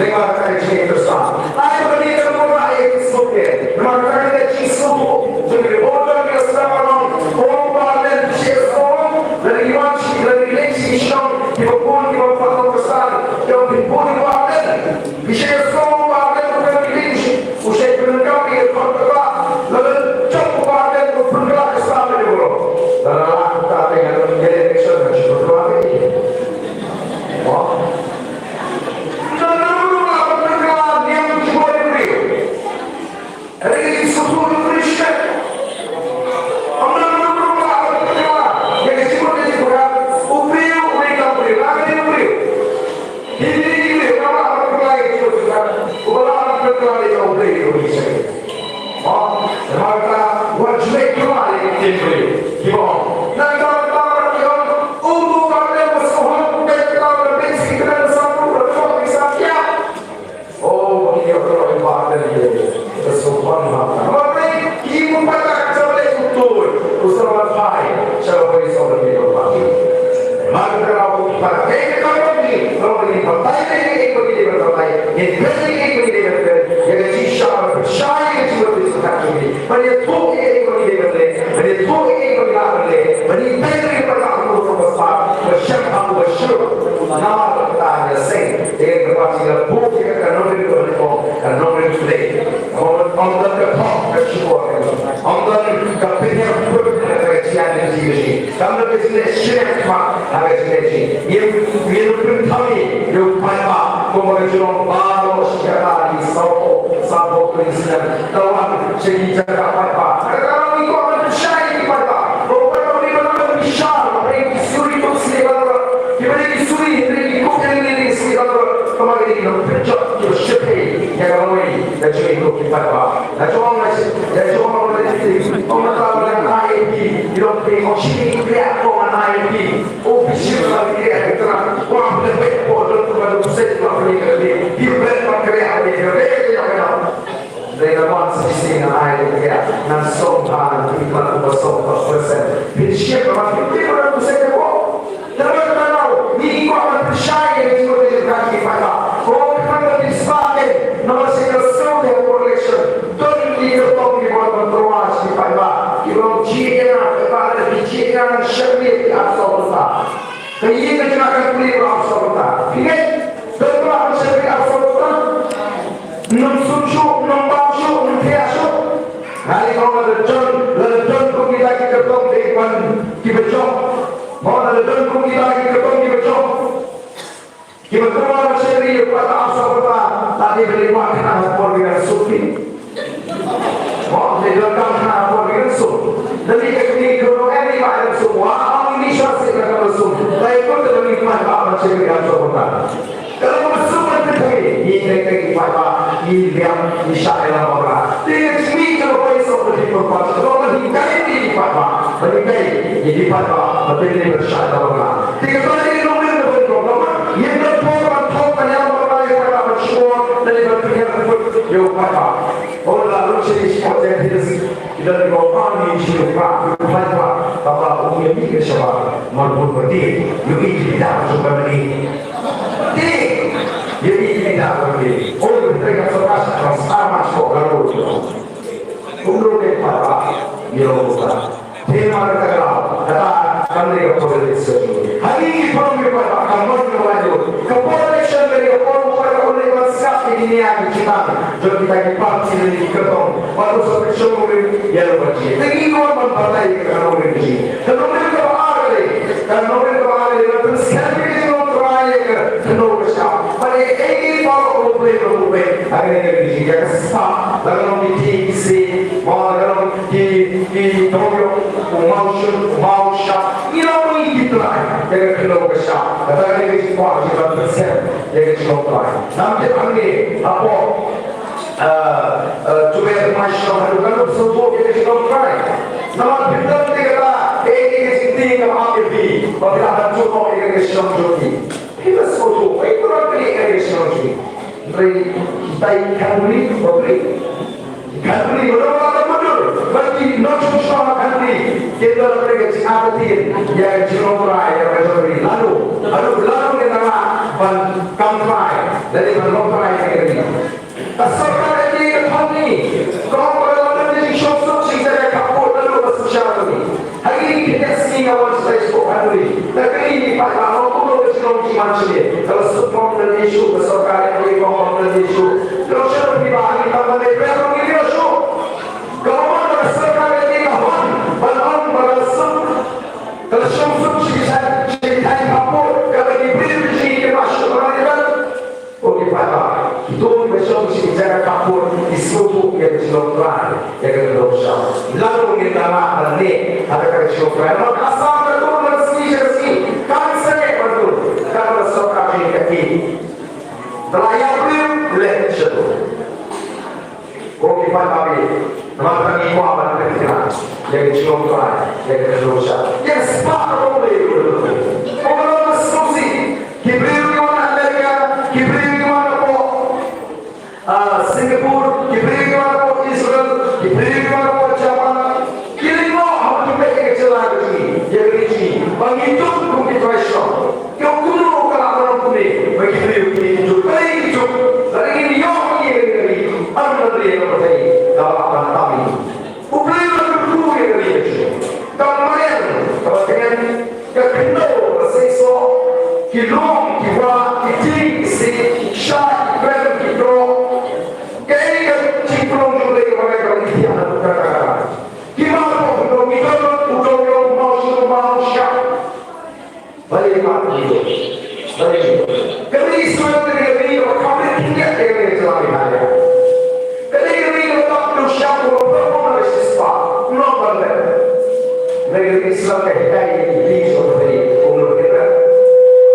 lyngba kata ka jingim Khristan. Ai ba ngi dei ban wanrah ïa ka jingsngewthuh, namar kata ka dei ka jingsngewthuh jong ngi. Hooid, don ki la sdang ban ong, ko Bah Ardent, shisha ko, lada ngi wan sha, lada ngi leit sha ki shnong kiba bun kiba pat long Khristan, ki ong, phin bun kiba Ardent. Phi sngewthuh ba Ardent u kren ki lynti, u shait pyndonkam ïa ka khot kaba, lada jop u Bah Ardent u pynkylla ka sla mynta baroh. Lada lah kumta te ngan ïaleh election, ngan shu pynkylla te. Mo? Lada u lah pynkylla niam Sha la poi song la poi song la poi. Mar ka la poi para. Ei ka poi ni. Poi ni poi. Tai ni ei poi ni poi. Tai ni poi ni poi. Ei ka ji sha la poi. Sha ei ka ji poi song ka ji. Poi ni tu ei poi ni poi. Poi ni tu ei poi ni poi. Poi ni tai ni poi ni poi. Poi ni sha poi song. Na ta ni seng. Ei ka poi ni la poi ka nongrim poi ni poi. Ka nongrim poi. Ong, ong don ka thok ka shukor. Ong don ka pynhiar put ka ksian ka jingïashi. Kam don ka jingïashi ma ha ka jingïashi. Ngim, ngim pynthame ïa u paidbah. Kumba ka jingong baroh shi katta ki sawphew, sawphew pynïasyriem. Tang wan sha ki jaka paidbah. Ka kam ngi kwah ban pynshai ïa ki paidbah. Ba u paidbah u dei ban nang bishar, ba ki suri, ki suri, ki suri, ki suri, ki suri, ki suri, kumba ki dei ban pynjot, ki suri, ïa ka lawei. Ka jingim ko ki paidbah. Ka jong nga, ka jong nga, ka jong nga, ka jong nga, I A P, you don't pay for shit, you pay for an I A P. Oh, bishop, la pay for an I A P. Wa pay for the, for the sake of the, the, you pay for the, the, the, the, the, Dei na mon sisi na ai dei ya na song ha na ti ma ko song ko persen. Bishop la pay for the sake of Namar kata, ngi kwah ban pynshai ïa ka jingmut jingpyrkhat ki paidbah. Ko ki paidbah ki spah ne, namar shisha ka snow de por election. Don ki kyrtong ki bor ban tyrwa sha ki paidbah. Ki long jied ïa nga, paidbah lada ki jied ïa nga ngan shakri ïa ki arphew saw bynta. Ka ïing ka jingïalang kan plie arphew saw bynta. Phi ngeit, don ba ban shakri arphew saw bynta? Ym sum shuh, ym bam shuh, ym thiah shuh. Ngi ong lada don, lada don kum kita ki kyrtong dei ban kiba jop. Mo, lada don kum kita ki kyrtong kiba jop. Kiba tyrwa ban shakri ïa u paidbah arphew saw bynta, ta dei ban leit wad khnang ha por ba ngi dang suk. Mo, leit donkam khnang ha por ba ngi dang suk. Lada ka kmie ka rung em ïa ba dang suk, wa ong ïa ngi sha sik ka dang suk. Lai kut ka dang ïa u paidbah ban shakri arphew saw bynta. Ka long ba suk ban pynthame, ngi dei ka ki paidbah, ngi liam, ngi shah ïalam bakla. Te ka jingmih ka long ba i song ka dei ban pat, ka long ban hikai ïa ki paidbah, ban hikai ïa ki paidbah, ba dei ban shah ïalam bakla. Te kata ka dei ka nongrim kaba nyngkong, namar ïa ka por ban thok ban ïalam bakla ïa ka paidbah ban shukor, lane ban pynhiar put ïa u paidbah. Haba la rung sha ki spot jaiñ phi da sik. Ki don kiba ong, "Ani shi ruh ka, ka paidbah, kaba u ïa mih ka shabar, mar bun ba dei, ïohi ki da ka jong ka mane." Dei, ïohi ki da ka mane. Ong ka trai ka sorkar sa transfer ma sha ka ro. Kumno ka paidbah, ïa u ka. Te mar ka ka, kata kam dei ka politics ka jong. Ha ki ki pynlong ki paidbah, ka mon ka la ïoh. Ka por election ka dei ka por u paidbah u leit ban sngap ïa ki nia ki jingtang. Jong kita ki party ne ki kyrtong. Bad u sa pynshong nongrim ïa la ka jingim. Te ngi kwah ban batai ïa ka nongrim ka jingim. Ka nongrim kaba ar ka dei. Ka nongrim kaba ar ka dei ban pynskhem ïa ka jinglong trai ïa ka khyndew ka shyiap. Bad ïa kaei kaei baroh kaba poi kaba poi ha kane ka jingim. Ïa ka spah, la ka long ki thied ki siej, mo, la ka long ki, ki dong ïoh, u maw shun, u maw shap. Ngi long ngi ki trai ïa ka khyndew ka shyiap. Kata ka dei ka jingkwah jong ngi ban pynskhem ïa ka jinglong trai. Nam tip hangne hapoh Ah, ah, to be my shop, haduh katno phi sngewthuh ïa ka jinglong trai. Namar phi don te kata, eh, ïa ka jingtieng kaba ap ïa phi, ba phi lah ban jur noh ïa ka shnong jong phi. Phi la sngewthuh, eh, phi la kylli ïa ka shnong jong phi. Hynrei kita ki khanduri, ba phi khanduri, ba don ba don ba don, ba ki nongshong shnong khanduri. Ki don ba ka jingïatien ïa ka jinglong trai, ïa ka jingïatien. Lano, lano, lano ki nang ban kam trai, lane ban long trai ïa ka jingïatien. Ka sorkar ka dei ka thong ni. Ka ong ba ka la don ka jingshong suk sha ki jaka khappud naduh ba synshar ni. Ha kine ki khyndiat sngi nga wan sha sha ka khanduri. Nga kylli ki paidbah, nga ong kumno ka jinglong jingman sha me. Ka la suk bom lane shuh, ka sorkar ka dei bom bom lane shuh. Ka long sha phi ba ha kine ki thong ba dei briew ruh ngi ïoh shuh. Ka ong ba ka sorkar ka dei ka hon ban ong ba ka la suk. Ka la shong suk sha ki jaka, sha ki jaka khappud, kaba ki briew ki jingim ki ba shuh ba ngi ban. Ko ki paidbah, kito kiba shong sha ki jaka khappud, ki sngewthuh ïa ka jinglong trai, ïa ka jinglong shyiap. Lano ngin da lah ban leh ha kata ka jinglong trai. Namar ka Assam ka tur na ka sngi sha ka sngi, kan sa leh ban tur, katba ka sorkar jong ngi ka ïeit. Ka la ïabriew leh shato. Ko ki paidbah, namar kata ngi kwah ban pynthikna ïa ka jinglong trai, ïa ka jinglong shyiap, ïa ka spah ka long leh. Ko ka long ka sngewsih. Ki briew ki wan na America, ki briew ki wan napoh, ah, Singapore, ki briew ki wan napoh Israel, ki briew ki wan napoh Japan. Ki leit noh haba ki peit ïa ka jylla ka jong ngi. Ïa ka ri jong ngi ba ngi juk kum ki trai shnong. Ki ong kumno ka lah ban long kumne ba ki briew ki juk, balei ki juk? Lada ngin ïoh ïa ka ri, ym don ri ym don pyrthei ka lah ban tam ïa ngi. U Blei u la kyrkhu ïa ka ri ka jong ngi. Ka mariang, kaba tngen, ka khyndew, ka seisoh, ki lum, ki wah, ki jing, ki siej, ki kshaid, ki brem, ki drok. Kaei ka jingpynlong jong U Blei kaba ngi thiah ha ka kata kata. Ki mah ruh u dei, ngi don u dei, u mah shuh, u mah shuh. Balei mah ngi don? Balei ngi don? Ka ri Israel ka dei ka ri kaba kham rit khyndiat ïa ka ri Israel ha ïa. Ka dei ka ri kaba dap dusha, kaba pynlong na ka shispah. Ym long ban leh. Ka ri Israel ka hikai ïa ki ri Israel ka ri, um leh ka ri.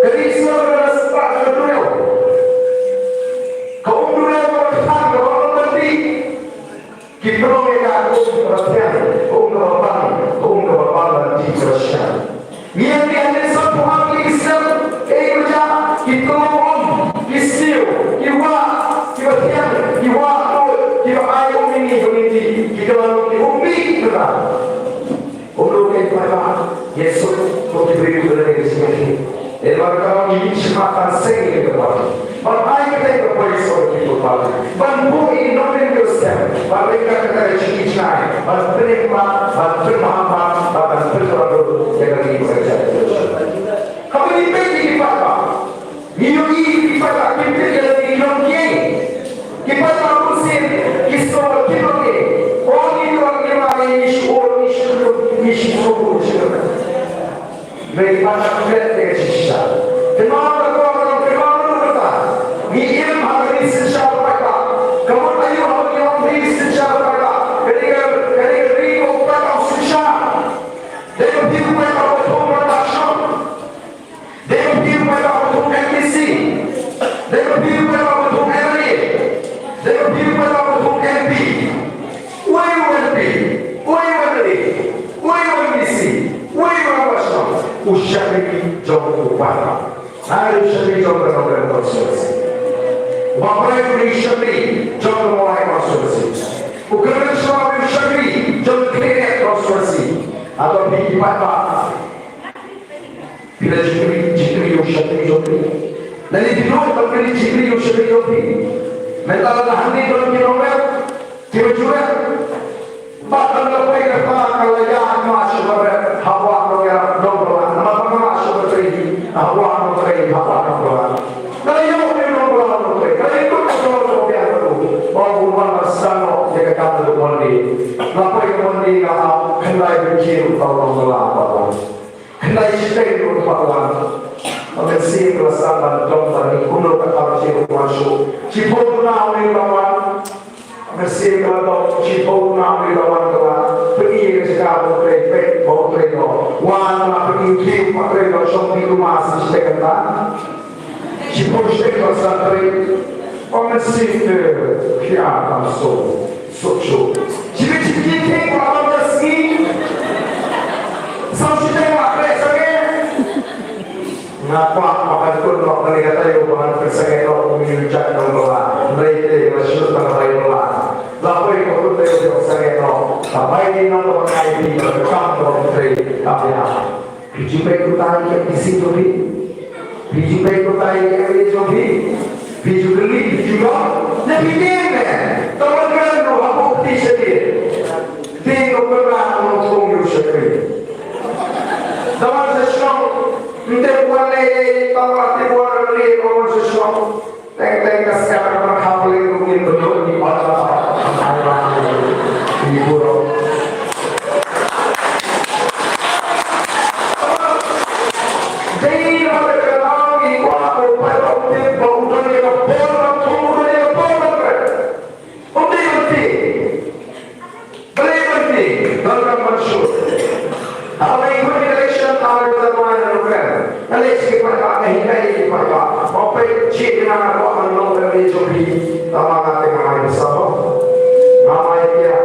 Ka ri Israel ka dei ka spah ka duriaw. Ka um duriaw kaba khan kaba long ban dih. Ki pynlong ïa ka um kaba thiang, um kaba bang, um kaba bang ban dih kaba shisha. Ngi ïa ngi ïa ngi sngewthuh ha ki snem, ei ba jia, ki tyllong um, ki sniew, ki wah, kiba thiang, ki wah tuid, kiba ai um ïa ngi ba ngin dih, ki kylla ki um bih kata. Kumno kein paidbah, ïa suk ko ki briew ki lane ki sngewthuh. Ïa ba ka long ïa ki shima kan seng ïa ka paidbah. Ban ai ka dei ka poi suk ki paidbah. Ban buh ïa ki nongrim ki stem. Ban ring ka ka ka shi ki jngai. Ban pynring ba, ban pynmaham ba, ban ban pynmaham ïa ka ri ka jait. Haba ngi peit ïa ki paidbah. Ngi ïohi ki paidbah kim tip ïa lade ki long kiei. Ki paidbah bun sien ki sngew ba kim long kiei. Ko ngi tip ba kim long kiei, ngi shu ur, ngi shu ur, ngi shu ur, ngi shu ur. Ngi paidbah kim leh ïa ka jingshisha. Kynmaw ka, kynmaw ka, kynmaw ka, kynmaw ka. Ngi im ha ka ri synshar paidbah. Ka mut aïu haba ngi ong ri synshar paidbah. Ka dei ka, ka dei ka ri kaba paidbah synshar. Dei ka ri paidbah ba thung paidbah shnong. Dei ka phi u paidbah ba thung M D C. Dei ka phi u paidbah ba thung M L A. Dei ka phi u paidbah ba thung M P. Uei u M P, uei u M L A, uei u M D C, uei u rangbah shnong? U shakri jong u paidbah. Ai u shakri jong ka Nongkrem constituency. U Bah Prai u shakri jong ka Mawlai constituency. U Kyrmen Shuwa u shakri jong ka Khliehriat constituency. Hato phi ki paidbah Phi la jingkylli, jingkylli ïa u shakri jong phi. Lane phi nud ban kylli jingkylli ïa u shakri jong phi. Mynta la hangne don ki nongrep kiba ju rep. Bad lada ka poi kata ka la ïaid ma sha ba rep ha Wah Nongïarap Nongbylla. Namar ba ma sha ba trei ha Wah Nongtrei ha Wah Nongbylla. Ka la ïoh ïa u Nongbylla Nongtrei. Ka la ïoh ïa u Nongbylla Nongtrei. Ba u wan ban sdang noh ïa ka kam ka Monday. La poi ka Monday ka hap khyndai bynta ruh ka Nongbylla Nongbylla. Khyndai shiteng ruh pat wan. Ba mynsiem ka la sdang ban dom ban ïa kumno ka kam jong u wan shuh. Shiphew duna une u la wan. Mynsiem ka la dom, shiphew duna une u la wan, ka la pyni ïa ka jaka ba u trei, peit ba u trei noh. Wan la pyni u trei, ba u trei noh, shong phi kumno shiteng kata. Shiphew shiteng ka la sdang trei. Ba mynsiem te khia kam suk. Suk suk. Shibit shibit ki thik ba lam da sngi. Sam shiteng ba khreh sangeh. Nga kwah ba kan kut noh kane ka taïew ba kan kut sangeh noh kum ïa u Jack Nongbylla. Hynrei te nga shu tang bai Bylla. La poi ka kut taïew ba sangeh noh. Ka bai ni nong ba ngai phi ba ka kam ba trei. Ka phi ha. Phi ju peit kumta ïa ki M D C jong phi? Phi ju peit kumta ïa ki M L A jong phi? Phi ju kylli, phi ju ïoh? Ne phi tieng ne? Tang ban kren ruh hapoh kti shadien. Tieng ruh kynrad ruh ong ïa u shakri. Tang ban sa shnong, ym tip wan lei lei, tang ban tip wan lei lei, tang ban sa shnong. Teng teng ka siap ka ban kham lei ruh ngin bynta ni ban. Ni burom. Nga leh sha ki paidbah, nga hikai ïa ki paidbah. Ba peit shi kynang nga kwah ban long ka ri jong phi. Tangba nga te nga mai pisa mo. Nga mai pia.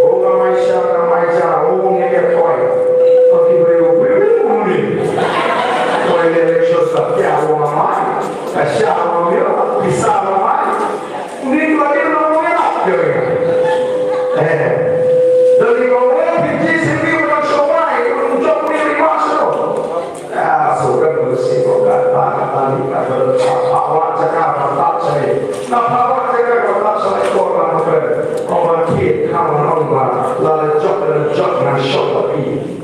O nga mai sha, nga mai sha. O ngi pia koi. O ki briew, briew, briew, briew. Koi le election sa pia, o nga mai. Ka sha nga mai, pisa nga mai. Uni tu lagi belum mengelak dia. Eh. Dari bawah, P J C P orang Shawai, orang Jok ni lima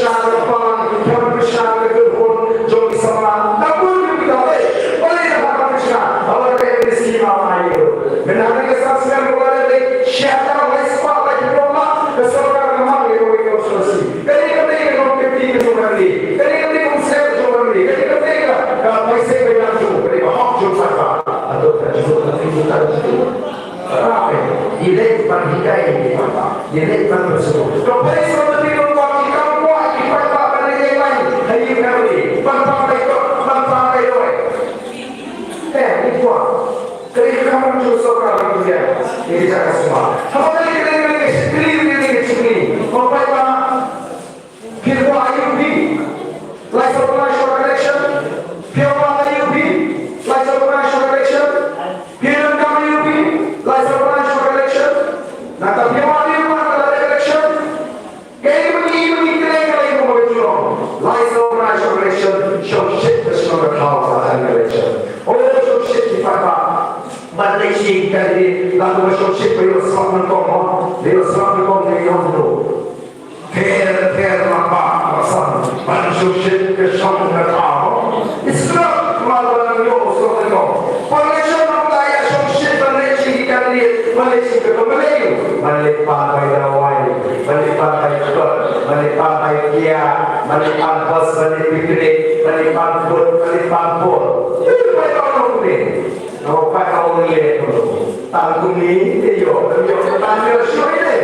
Krishna ka pang, ka pang Krishna ka kyrhun jong ki samla. Ka bun ki bynta te. Balei ka pang Krishna? Haba ka MDC ma ma ïa. Mynta ka sa snem ko la dei, sha ka lai spah lai phew la, ka sorkar ka mang ïa ka wei ka sorsi. Kane ka dei ka nongkynti ka jong ka ri. Kane ka dei ka umsem ka jong ka ri. Kane ka dei ka, ka paiseh ka jong ka ri, ka hok jong ka. Ato ka jong ka ri, ka jong ka ri. Rape, i leit ban hikai ïa ki paidbah, i leit ban pynsuh. Ka pyrshah ban pynlong ba ki kam kwah ki paidbah ban leit ïeng lai ha ïing ha kali, ban pang bai kot, ban pang bai roi. Eh, i kwah. Ka dei ka kam jong sorkar ban pynbiang ïa ki jaka sumar. Haba ka dei ka dei ka dei ka shakri, ka dei ka shakri. Ko paidbah, phi kwah I U P? Lai saw bnai shuwa ka election, phi kwah I U P? Ban leit sha ïing candidate, la ka ba shongshit ba ïoh sap nyngkong mo, ba ïoh sap nyngkong ne ïoh ruh. Pher pher ma ba ma san, ban shongshit ka shong ka thaw. It's not ma ban ïoh sap nyngkong. Por election ruh la ïa shongshit ban leit sha ïing candidate, ban leit sha ka ba leit, ban leit pan bai dawai, ban leit pan bai kut, ban leit pan bai kia, ban leit pan bus, ban leit picnic, ban leit pan food, ban leit pan por. Ïa bai pan ruh ne. Nga ong pat ka ong leh kumno. Tang kumne te ïoh, te ïoh, te tang ïoh shuh te.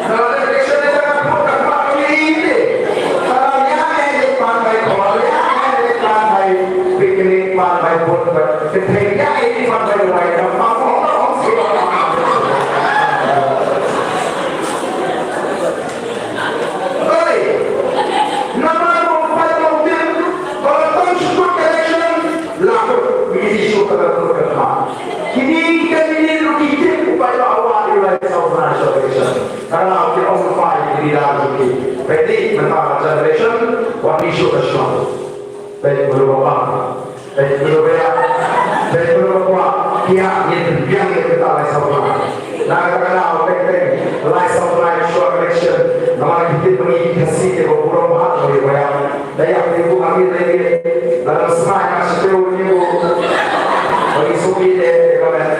Nga ong leh election te tang kumno, tang kumne te. Tang ïa nga leh pan bai khor, ïa nga leh pan bai picnic, pan bai put, te thei ïa nga pan bai wai, tang pan ong, ong shuh. Oi, namar ba u paidbah u tip ba la tang shu kut election, la kut, ngi ïohi shuh ka la kut ka khmat. Kine ki candidate ruh ki tip u paidbah u wad ïa u lai saw bnai sha election. Ka la ki ong u paidbah ki dei da ruh ki. Peit mynta ka election, wat ïohi shuh ka shnong. Peit mano ba bang. Peit mano ba ïa. Peit mano ba kwah. Ki ïa, ngin pynbiang ïa kata lai saw bnai. Na kata ka daw, teng teng lai saw bnai shuwa election. Namar ki tip ba ngi ki Khasi te ba burom bha ba ïa ba ïa. Da ïa ki bu ami lei. Lada smai na shi teu ni bu. Ba ngi suk ïa te te ka met.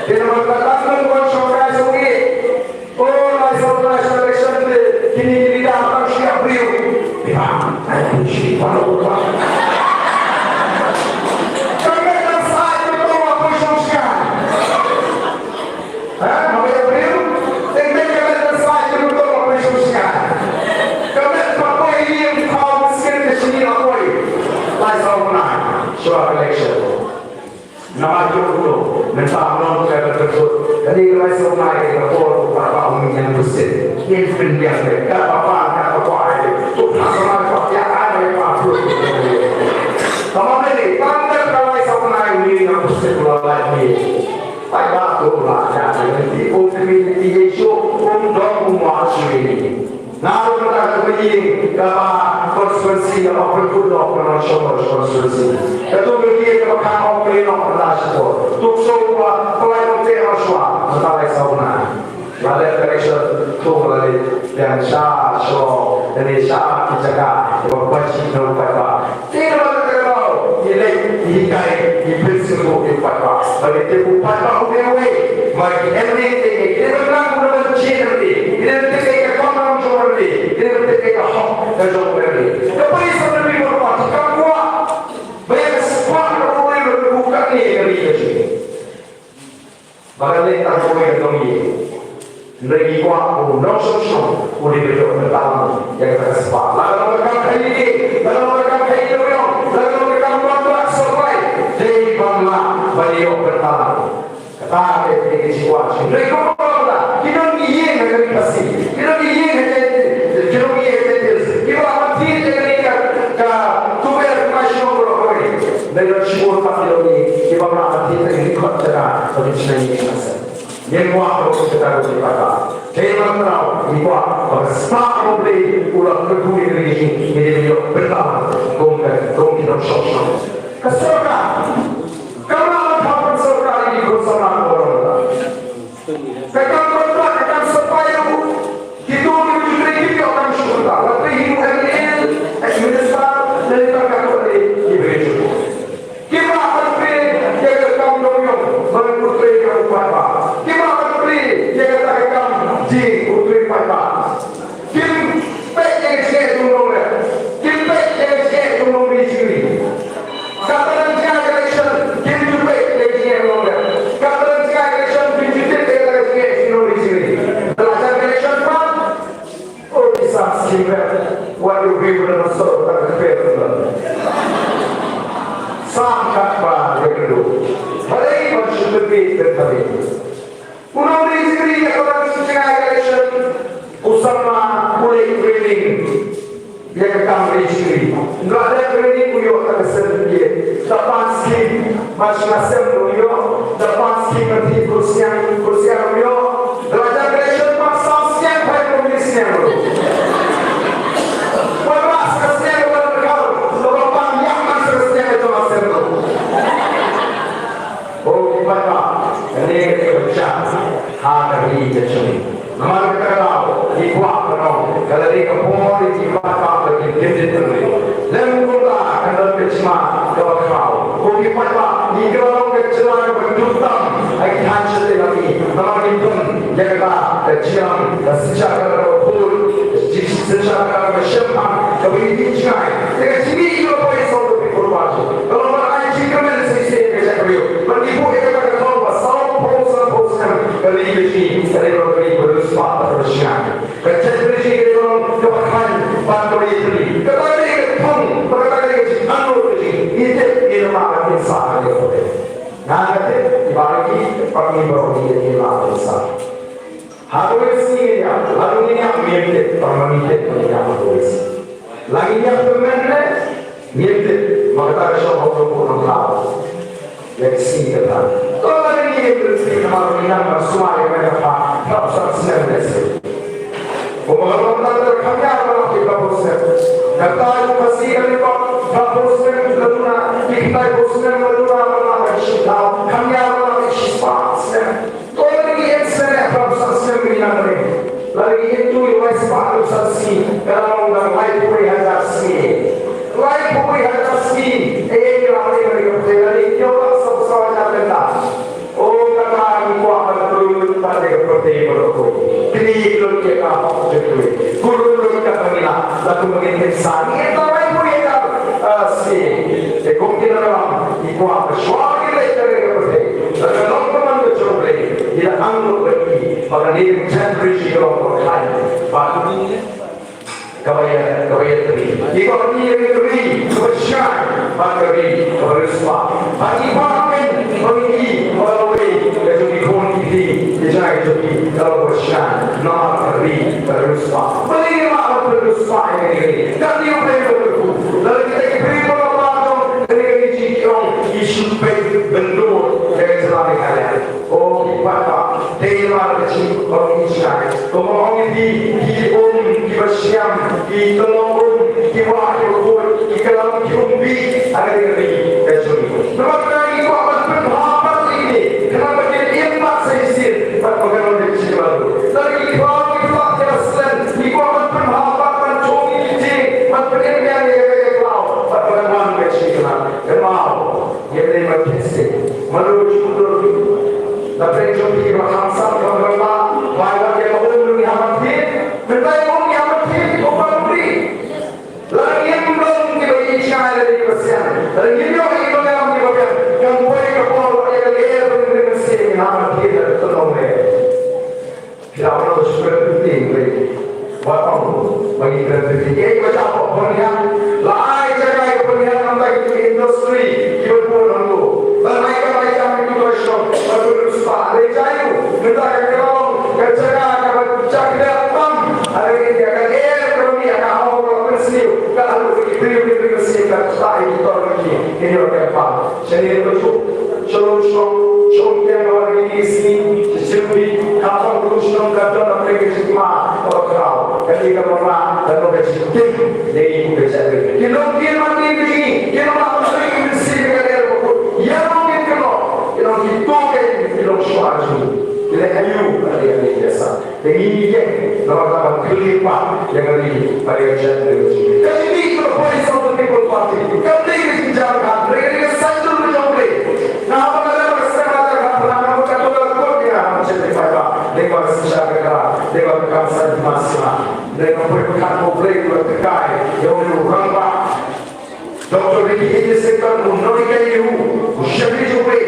Te namar kata tang nong kon shong kai suk ïa. O, lai saw bnai sha election te, kine ki leader tang shu ïa briew. Ïa, ai, shu ïa briew. Ka met tang sa ïa briew, ma poi shong sha. Ha, ma ïa briew. Teng teng ka met tang sa ïa briew, ma poi shong sha. Ka met ma poi ïa briew, thaw miskin ka shini ma poi. Lai saw bnai sha election. Namar kito, mynta nong ka ka ka ka. Kane ka lai saw bnai ka por u paidbah u ïeng bsien. Ïeng pynbiang ka ka pa ka ka pa ai. Tu ka ka pa ya ai pa tu. Tama ne, tang ka ka lai saw bnai u ïeng bsien u la lai ni. Paidbah tu la ya ni ti u kri ti Yesu u dong u ma shu ni. Nga ruh mynta ka ba ïing kaba constituency kaba pynkhut noh ka Nongshong constituency. Katu ka ïing kaba kham ong ka ïing noh mynta shipor. Tuk shuh ba pynlait nongteh noh shuwa mynta lai saw bnai. La dep election tu la dei biang sha shuwa dei sha ki jaka kaba baji nong paidbah. Te namar kata ka daw, ngi leit, ngi hikai, ngi pynsngewthuh ïa u paidbah. Ba ngi tip u paidbah u dei uwei, ba ki M L A te, ki dei ban nang u dei ban jied M L A, ki dei ban tip ïa ka kamram jong M L A, ki dei ban tip ïa ka hok ka jong M L A. Ka pari sa na ri mo pa, ki kam kwah. Ba ïa ka spah ka roi ba ka buh katne ka ri ka jong. Ba ka leh tang kawei ka dong ïing. Hynrei ngi kwah ba u nongshong shnong u dei ba ïoh bynta ïa kata ka spah. Lada long ka kam khaii, lada long ka kam khaii dewïong, lada long ka kam ban bak sorkai, dei ban lah ban ïoh bynta. Kata ka dei ka jingkwah jong ngi. Hynrei kumba ki don ki ïing ha ka ri Khasi, ki don ki ïing ha Jaintia, ki don ki ïing ha Jaintia Hills, kiba lah ban thied ïa kane ka, ka tuber ka mai shnong baroh kawei. Hynrei don shibun pat ki don ki, kiba lah ban thied ïa kane ka jaka ba kin shna ïing ha Khasi. Ngim kwah ba kum kata ka jingpata. Te mynta ngi kwah ba ka spah U Blei u la kyrkhu ïa ngi, ngi dei ban ïoh bynta kum ka, kum ki nongshong shnong. Ka sorkar kam lah ban thap sorkar ïa ki khun samla baroh. Ka kam kontrak, ka kam supply ruh. Kito ki ba ju trei kim ïoh kam shu kontrak. La trei hi u M L A, ex minister, lane tang katto katne ki ba ju. Kim lah ban plie ïa ka kam dewïong ban pyntrei ïa u paidbah. Kim lah ban plie ïa kata ka kam jingpyntrei paidbah. Kim peit ïa ka jingeh jong u nongleh. Kim peit ïa ka jingeh jong u nongri jingri. Katba dang jngai ka election kim ju peit ïa ka jingeh jong u nongleh. Katba dang jngai ka election kim ju tip ïa ka jingeh jong u nongri jingri. Te la jan ka election pat, oh, ki sam skim rep, wat ïoh briew ban ïohsngew tang ka kper. Sam katba ïa ka dei. Balei ban shu tyrpit tyrpit. U nongri jingri ïa ka ban shu jngai ka election, u samla u leit training ïa ka kam ri jingri. Nga leit training u ïoh tang ka certificate. Da pan skim ban shna sem u ïoh, da pan skim ban thied khursniang, khursniang u ïoh. Da la jan ka election pat sam sniang pat kum ri sniang ruh. Wat ba sa sniang ban khaw, da ba pan ïa man sa sniang jong la sem ruh. Oh, ki pan Ka jingïalang, ka synshar kaba khuid, ka jing-, synshar kaba shemphang, kaba ïeit jngai. Te ka jingïeit kaba poi sawdong ki pyrthei. Ka long ban ai jingkyrmen shisha ïa ka jaitbynriew. Ban ïa poi ïa kata ka thong ba sawphew, sawphew snem ka ri ka jong ngi ka dei ka ri kaba riewspah bad kaba shngaiñ. Ka jaitbynriew ka dei ka long kaba khlaiñ bad kaba ïatylli. Kata ka dei ka thong bad kata ka dei ka jingangnud ka jong ngi. Ngi tip, ngi la mad ban pynsah ïa ka pyrthei. Nga nga tip, i Bah Ricky bad ngi baroh ngi tip ngi la mad ban pynsah. Ha kawei ka sngi ngin ïap, lada ngin ïap ngim tip, tang ma ngin tip ba ngin ïap ha kawei ka sngi. Lada ngin ïap kyrmen ne ngim tip, ma kata ka shong ha u nongbuh nongthaw ïa ka sngi ka thaw. To lada ngin ïap kyrmen namar ba ngin nang ban sumar ïa ka mei ka phad, phra san snem lehse. Kumba ka long, kata ka kham ïar ba la ki phra phew snem. Kata ka sngi ka lyngkot, phra phew snem la duna, ki khyndai phew snem la duna, ba la ki shiphew, kham ïar ba la ki shispah snem. To lada ngi ïeng snem ne phra phew san snem ngi nang ring. Lada ngi ïeng tu ïa lai spah phew san sngi, ka la long da laiphew wei hajar sngi. Laiphew wei hajar sngi, eh, ngi la ring ha ka pyrthei, lada ngi ïeng la saw saw hajar kynta. Oh, kata ngi kwah ban kylli pat ïa ka pyrthei baroh kawei. Kine ki lut ïa ka hok jong ngi. Kylli lut kata ngi la, la kumba ngi tip sa. Ngi ïeng la laiphew wei hajar, ah, sngi. Te kum ki la ong, ngi kwah ba shuwa ba ngi leit sha ka pyrthei. Lada ka long ka mon ka jong U Blei, ngi la angnud bad ngi, ba kane ka generation ka long kaba khlaiñ, bad kaba ïa, kaba ïatylli. Ngi kwah ba ngi ïa ka ri kaba shai, bad ka ri kaba riewspah. Bad ngi kwah ba ngi, ba ngi ïa, ba lawei, ka jong ki khun ki kti, ki jngai jong ki, ka long kaba shai, namar ka ri kaba riewspah. Balei ngi kwah ban riewspah ïa ka ri? Ka ri U Blei ba kyrkhu. Lada kita ki briew ba la ba jong, ka ri ka ri jong ki ong, ki shu peit byndur ïa ka jylla Meghalaya. O ki paidbah, te ïa mar ka jingong ki shai. Kumba ong ïa phi, ki um, ki ba shiam, ki tyllong um, ki wah, ki ba khuid, ki kylla um, ki um bih ha ka ri ka jong ngi. Namar kata ngi kwah ban pynbha pat ïa kine, khnang ba kin im pat sa shisien, bad ba kan long ka jingkyrmen. Lada ki khlaw ki flak ki la slem, ngi kwah ban pynbha pat, ban shong ïa ki jing, ban pynim ïa ka khlaw, bad ba kan wan ka jingkyrmen. Kynmaw. Ïa dei ba thied seh. Mano ju dur. Da pyrshah jong phi ba kham san ba ba ba. Bai ba ïa ba um ngi hap ban thied. Mynta um ngi hap ban thied ko ba ri. La ngim long ki ba ïeit shai la ki ba sian. La ngim ïoh ki ba ngam ki ba biang. Kam poi ka por ïa ka ler ba ngim ring seh ngi hap ban thied da ka tynong ler. Phi lah ban ong ba shu kren fifty, wei. Wat ong ba ngi kren fifty. Kaei ba jia hapoh Pynhiang? La ai jaka ïa ka Pynhiang namar ki industry kiba bun hangto. Ban ai kam ai jam ïa ki ba shong, ba ki riewspah. Lei jia ïa u. Mynta ka Klong, ka jaka kaba jia kdar tam. Hynrei ka lyer kaba mih ha ka haw kaba pynsniew, ka haduh ki briew ki briew sniew ka ktah ïa ki tor ki. Ïa ki ba kyrpang. Shane ba shu, shu, shu, shu, kiang ba wan ki sngi, shu, shu, bi, ka tong ku shu ka don na pyrshah ki ma, ka ba kraw, ka ni ka ba ma, ka no ka shu tim, ne ki ku ka sha ni. Ki long ki ma ni ki, ki long ma ka shu ki si ka ka der ko. Ya long ki ki long, ki long ki to ke, ki long shu a shu. Ki le ayu, ka ni ka ni biasa. Te ngi ïeit, namar kata ban clear pat ïa ka ri bad ïa ka jaitbynriew. Ka jingmih ka poi sawdong ki pynpaw. Kam dei ka jingjar ka, ka dei ka saiñ jong U Blei. Nga haba nga leh ba ka seng ka jar ka phra, nga mut ka to ka kot ïa nga ha ka jingmih ka. Dei ba ka shisha ka kra, dei ba ka kam saiñ ma sima. Dei ka poi ka U Blei ba ka kai ïa u rangbah. Doctor Ricky A J Syngkon, u nonghikai U, u shakri jong U Blei,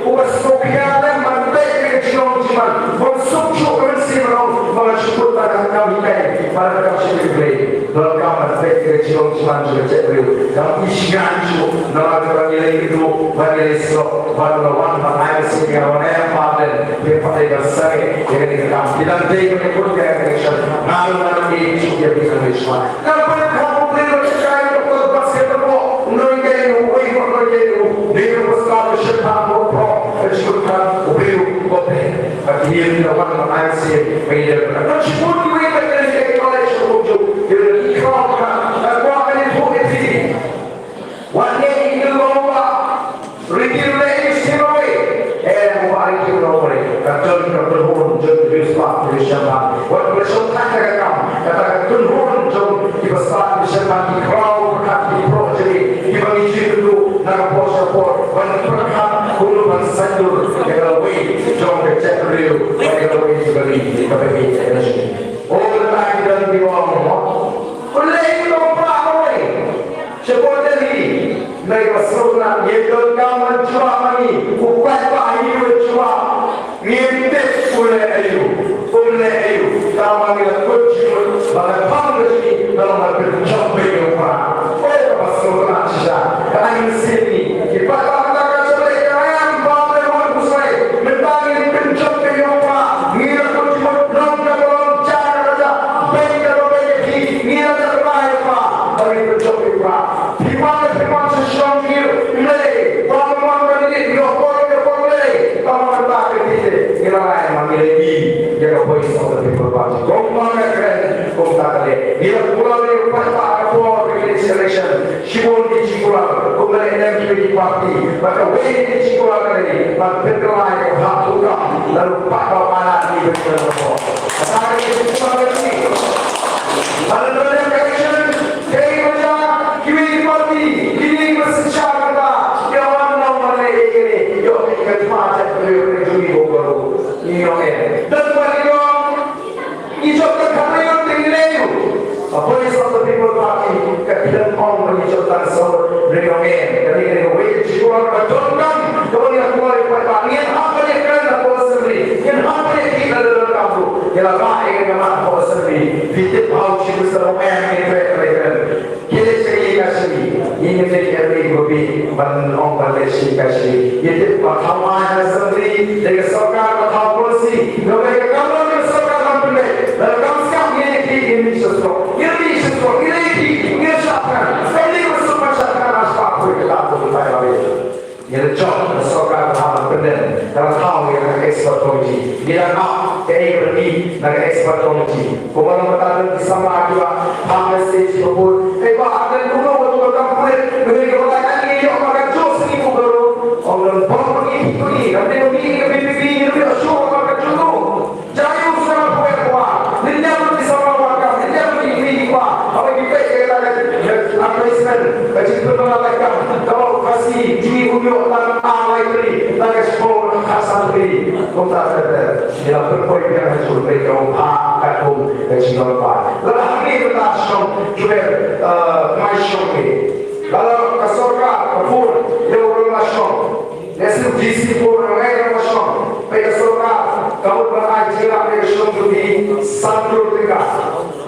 uba sngewkhia lem ban beh ïa ka jinglong jingman, ban suk shuh ka mynsiem jong u, ba ngan shu put da ka kam hikai, bad da ka kam shakri U Blei. Donkam ban beh ïa ka jinglong jingman jong ka jaitbynriew. Kam i shngain shuh, namar kaba ngi leh kito, ba ngi leh suk, ba ngi la wan ban ai mynsiem ïa ka wan em ba den, ïa ka pat ban sangeh ïa kane ka kam. Ki dang dei ban ïakut ïa ka election. Nga ruh ngan ïeit shuh ïa phi ngan ïeit shuh. Nga pynkham U Blei ba ka jai ka por ba sngewthuh ba u nonghikai uwei u nonghikai u dei u ba sngewthuh ba shynrang ba proh ka jingkyrkhu U Blei u ba phi. Ba ki ïa ki la wan ban ai mynsiem ba ki dei ban shibun kiwei ba ki la ïa ki college ka kumjuh ki la ki khraw ka ka kwah ka ïathuh ïa phi. Wat ngi ki long ba Ricky u leh ïa u sngewbha. Eh, u Bah Ricky u long ba ka don ka kynhun jong ki riewspah ki riewshemphang. Wat ba shong thait ka kam, kata ka kynhun jong ki riewspah ki riewshemphang ki khraw ka ki proh jong ngi, kiba ngi ju ïakynduh na ka por sha ka por. Ban pyrkhat kumno ban saiñdur ïa ka lawei jong ka jaitbynriew bad ïa ka lawei jong ka ri kaba ïeit ïa ka nation. O, lada ki don kiba ong mo, u leh ïa u pra lawei. Shapoh Delhi, nai ba sngewtynnat, ïa don kam ban jubab ma ngi, u paidbah hi u jubab. Ngim tip u leh aïu, um leh aïu, tangba ngi la kut jingmut ba ka thong ka jong ngi ka long ban pynjop ïa u pra. Oi, kaba sngewtynnat shisha. Ka ai mynsiem ngi, ki paidbah mynta ka jong ngi ka ai ba leh wan u sai. Mynta ngin pynjop ïa u pra. Ngi la kut jingmut, long ka long, ja ka ja, beiñ ka long beiñ, ngi la ja ka ai pra ba ngin pynjop ïa u pra. Phi wan, phi wan sha shnong jong ngi, Blei, wan, wan, wan, ngi, ngi, wan, wan, wan, Blei, wan, wan, wan, wan, Blei, ngi la rai, wan, ngi la ïohi ïa ka Voice of the People Party. Kumba nga kren, kumta ka dei. Ngi la kular ïa u paidbah ha ka por ka election. Shibun ki jingkular, kumba la leh ki party. Bad kawei ki jingkular ka dei ban pynkylla ïa ka hap trukam, lada u paidbah u ailad ïa ngi ban ïoh ka por. Kata ka dei ka jingkular ka dei. Lada don ka election, Kaei ba jia, kiwei ki party, kine kiba synshar mynta, ki wan long ban leh ïa kine, ïoh ka jingmut jaitbynriew ka jong ngi baroh. Ngi ong em. Don ba ki ong, ngi jop tang khatlai ngut te ngi leh ïa u. A Voice of the People Party, ka khlem ong ba ngi jop tang saw ngut, ngi ong em. Kane kane kawei ka jingkular kaba donkam, kaba ngi la kular ïa u paidbah. Ngin hap ban ïakren hapoh Assembly, ngin hap ban ïakren hapoh Assembly. Ngi la bah ïa kane ka mat hapoh Assembly. Phi tip ba u Chief Minister u ong em, ngi treh treh. Ki leit sha ïing ka shi, ïing ka jong ki M L A kiba bieit ban ong ban leit sha ïing ka shi. Ïa tip ba thaw aiñ ha Assembly, dei ka sorkar ba thaw policy, ngi dei ka kamram ka sorkar ban pynleit. Lada kam skhem ïa ki, ïa ki sha stok, ïa ki sha stok, ïa ki, ïa ki shah thngan. Kam dei ba suk ban shah thngan ha spah phew ka dap ka bynta. Ngi la jop ka sorkar ka hap ban pyndem, ka la thaw ïa ka expert committee. Ngi la ap kaei kaba ngi na ka expert committee. Kumba long kata ki samla kiba phah message ba bun. Hei ba, atan kumno ba tu ka kam pulit, ngi ka ba la kan ngi ïoh ba ka jop sngi kumba ru. Ong long bor ba ngi ki ngi, kam dei ba ngi ka V P P ngi ïoh shuh ba ka jop. Jai u sngewbha pyrkhat, lynñiar ki samla ba kam, lynñiar ki kmie ki kpa, haba ki peit ïa ka replacement, ka jingpynbna ka kam, ka long Khasi, jingmih u ïoh tang ar lai tylli, tang ka shiphew na khatsan tylli. Kumta ter ter, ngi la pynpoi biang ha jingpynpoi ka long ha katkum ka jingdon pai. Lada hangne mynta shnong, jubab, eh, mai shnong ke. Lada ka sorkar ka bun ïa u rangbah shnong. Lehse u D C bun rangbah shnong, peit ka sorkar ka mut ban ai jingïarap ïa ka shnong jong ngi san klur tyngka.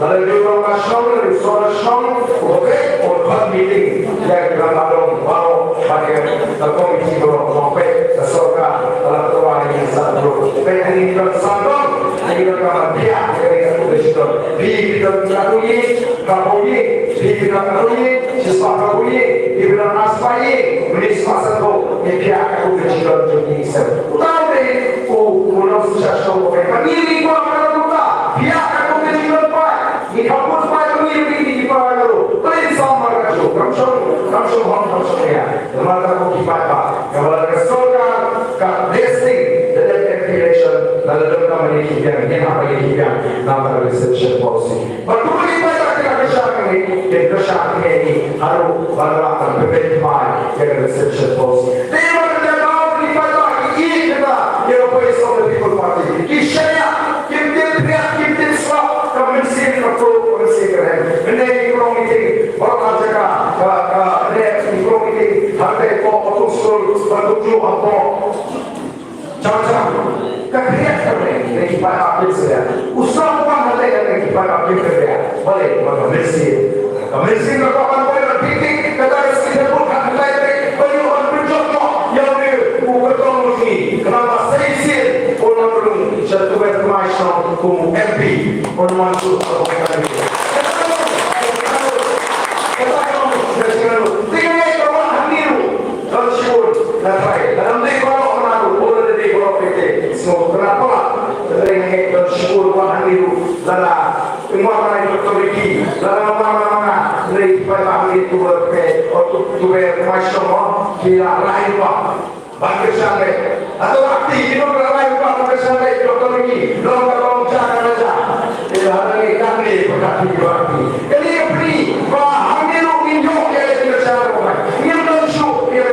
Lada u rangbah shnong, lada u sordar shnong, u peit, u khot meeting ïa ki rangbah dong baroh, bad ïa ka komiti baroh, ban peit ka sorkar ka la tyrwa ïa ngi san klur. Peit hangne ngi don san dong, ngi don ka ban phiah ïa ka kut ka jingdon. Phi, phi don ka kut ïa Khatphra ïing, phi pynlong khatphra ïing, shispah khatphra ïing, phi pynlong arspah ïing, mynne spah sanphew, ngi phiah katkum ka jingdon jong ngi shisha. Uta u dei u, u nongsynshar shnong uba ïeit. Ngi, ngi kwah ban long kumta, phiah katkum ka jingdon paid. Ngi kham bun paid, ngi, ngi, ngi, ngi kwah ban long. Balei sam mar ka jong, kam shong, kam shong hok, kam shong ïa. Namar kata ko ki paidbah, kaba la ka sorkar ka blessing, the M P election, la la donkam ban ïa ki biang, ïa ki biang, namar ka reservation policy. Bad kumba ki paidbah ki la kyrshan hangne, ki kyrshan hangne haduh ban lah ban pynbeit thymmai ïa ka reservation policy. Dei ba ka dei ba ki paidbah ki ïeit kata ïa ka Voice of the People Party. Ki shaniah, kim tip riat, kim tip slap, ka mynsiem ka kruh, ka mynsiem ka rem. Mynne ki krong meeting baroh ar jaka, ka, ka, mynne ki krong meeting hangtei ko, ko skul, ban kumjuh hapoh. Chang chang. Ka khriat ka meng, ne ki paidbah kim sngewsih. U sngewbha ha lei ne ki paidbah kim sngewsih. Balei, ba ka mynsiem. Ka mynsiem ka kwah ban poi ban picnic, ka dei sien da bun ha ka dei picnic, ba ïoh ban pynjop jop ïa une u kyrtong u jong ngi. Khnang ba sa shisien u nang rung sha tuber thymmai shnong kum u M P. Un wan shuh ka bok ka dei. Ka dei ka dei ka dei ka dei ka dei. Don shibun na trai, lada ym dei baroh na ruh, oh, lada dei baroh phi te, sngewbha na palat, lada dei ngi don shibun wan hangne ruh, lada ym wan na Doctor Ricky, lada ym wan na nga, lada dei bai ba hangne tu ba phi, oh, tu, tu ba mai shong, oh, phi la rai ba. Ban kyrshan leh. Hato akti ki nong la rai ba ban kyrshan leh, Doctor Ricky, long ka long ja ka la ja. Ïa, hangne, hangne, ba ka phi ba phi. Kane ka phi, ba hangne ruh ngin ïoh ïa ka kyrshan leh ba. Ngin don shuh ïa ka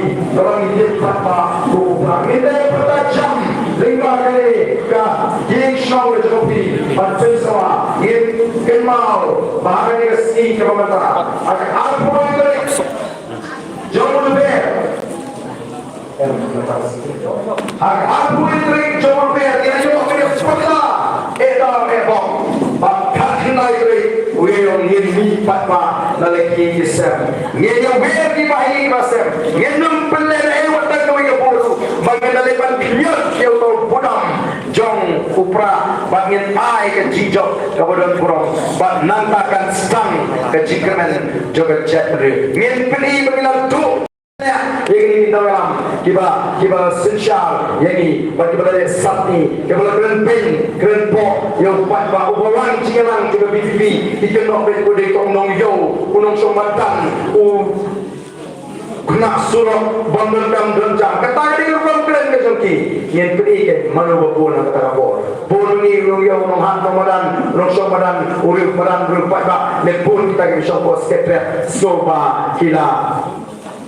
phi, tang ba ngi tip pat ba u Prah. Ngin dei pat jam lyngba kane ka jingshnong ka jong phi. Bad pynsawa ngin kynmaw ba ha kane ka sngi kaba mynta, ha ka arphew tarik jong u Naiwieng, ha ka arphew tarik jong u Naiwieng, ngin ïoh ïa ka pyrta eh dang eh bok. Bad ka khyndai tarik u Naiwieng ngin mih pat ba na la ki ki sem. Ngin ïa wer ki bahaïing bahasem. Ngin ym pynlehnohei wat tang kawei ka bor ruh ba ngin da leit ban khmih ïa uto u budam jong u Prah. Bad ngin ai ka jingjop kaba don burom. Bad nangta kan sdang ka jingkyrmen jong ka jaitbynriew. Ngin pyni ba ngi la duh ïa kine ki nongïalam kiba, kiba synshar ïa ngi, bad kiba la leh sap ngi, kiba la kren pyn, kren pok ïa u paidbah, uba wan jingïalang jong ka V P P. Ki kynnoh ba u dei tang u nongïew, u nongshong madan, u khynnah surok bym don kam don jam. Kata ka dei ka rukom kren ka jong ki. Ngin pyni ïa ki mano ba bun ha kata ka por. Bun ngi u nongïew, u nonghat, u nongmadan, u nongshong madan, u riew madan, u riew paidbah, ne bun kita kiba shongkun secretariat. Sngewbha ki la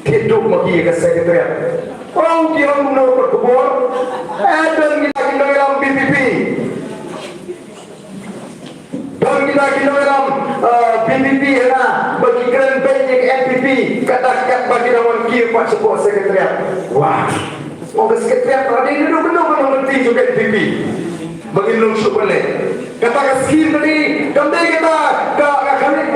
thied duh ma ki ïa ka secretariat. Oh, ki ong kumno kot khubor. Eh, don kita ki nongïalam V P P. Don kita ki nongïalam, eh, V P P, hynrei ba ki kren beiñ ïa ka N P P, kata katba ki dang wan kiew pat shapoh secretariat. Wah. Ong ka secretariat ba dei naduh kano kano ka lynti jong ka N P P ba ngin long shuh ban leh. Kata ka skim tadi kam dei kata ka, ka khlieh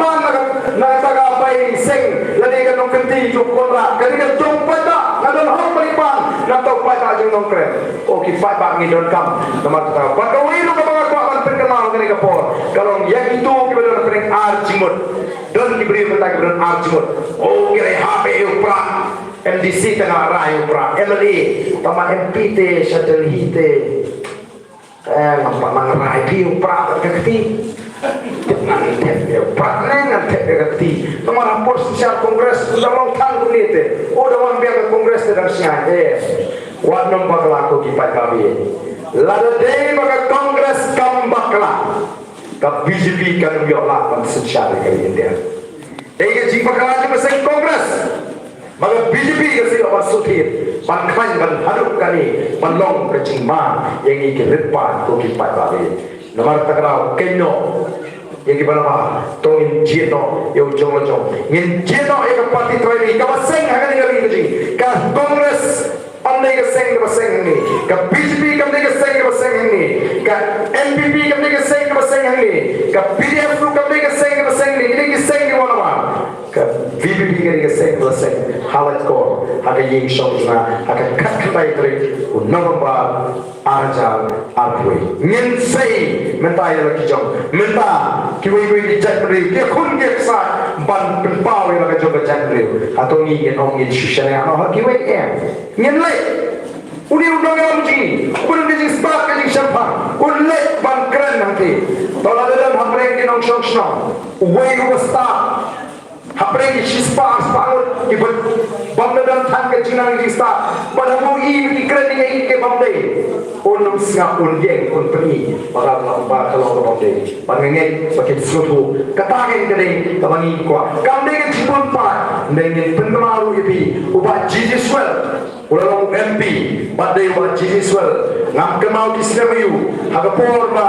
Konrad, kane ka jong paidbah, nga don hok ba ngi pan, nangta u paidbah jong Nongkrem. O ki paidbah ngi donkam, namar kata. Bad kawei ruh kaba nga kwah ban pynkynmaw ha kane ka por, ka long ïa kito kiba don hapdeng ar jingmut. Don ki briew mynta kiba don ar jingmut. O ki rai hap ïa u Prah, M D C te nga rai ïa u Prah, M L A, tangba M P te sha Delhi te. Eh, ngam pat nang rai phi u Prah ka kti. Ngan thep ïa u Prah ne ngan thep ïa ka kti. Namar ha por synshar Congress da long tang kumne te. O da wan biang ka Congress te dang sngai. Eh, wat nym bakla ko ki paidbah. Lada dei ba ka Congress kam bakla, ka B J P kan ym ïoh lah ban synshar ïa ka India. Dei ka jingbakla jong ka seng Congress. Ba ka B J P ka seng ban suthied, ban khlaiñ, ban haduh kane, ban long ka jingma ïa ngi ki rit paid ko ki paidbah. Namar kata ka daw kynnoh ïa kiba nabar, to ngin jied noh ïa u jong la jong. Ngin jied noh ïa ka party trai ri, kaba seng ha kane ka ri ka jong ngi. Ka Congress kam dei ka seng kaba seng hangne. Ka B J P kam dei ka seng kaba seng hangne. Ka N P P kam dei ka seng kaba seng hangne. Ka P D F ruh kam dei ka seng kaba seng hangne. Ki dei ki seng kiba nabar. Ka V P P ka dei ka seng kaba seng ha Laitkor, ha ka ïing shong jong nga, ha ka khatkhyndai tarik u November ar hajar arphew. Ngin sei mynta ïa la ki jong, mynta kiwei kiwei ki jaitbynriew ki khun ki ksa ban pynpaw ïa la ka jong ka jaitbynriew. Hato ngi ngin ong ngin shu shaniah noh ha kiwei? Em. Ngin leit. Une u nongïalam jong ngi uba don ka jingstad ka jingshemphang un leit ban kren hangtei. To lada don hapdeng ki nongshong shnong uwei uba stad hapdeng ki shispah arspah ngut kiba bym da don tang ka jingnang jingstad, bad haba u i ba ki kren ïa ki bym dei, un ym sngap, un ïeng, un pyni ba ka long, ba ka long ka bym dei. Bad nga ngeit ba kin sngewthuh. Kata ka dei kaba ngi kwah. Kam dei ka jingbun paid, hynrei ngin pynkynmaw ruh ïa phi, u Bah G G Swell u la long M P, bad dei u Bah G G Swell. Ngam kynmaw ki snem aïu, ha ka por ba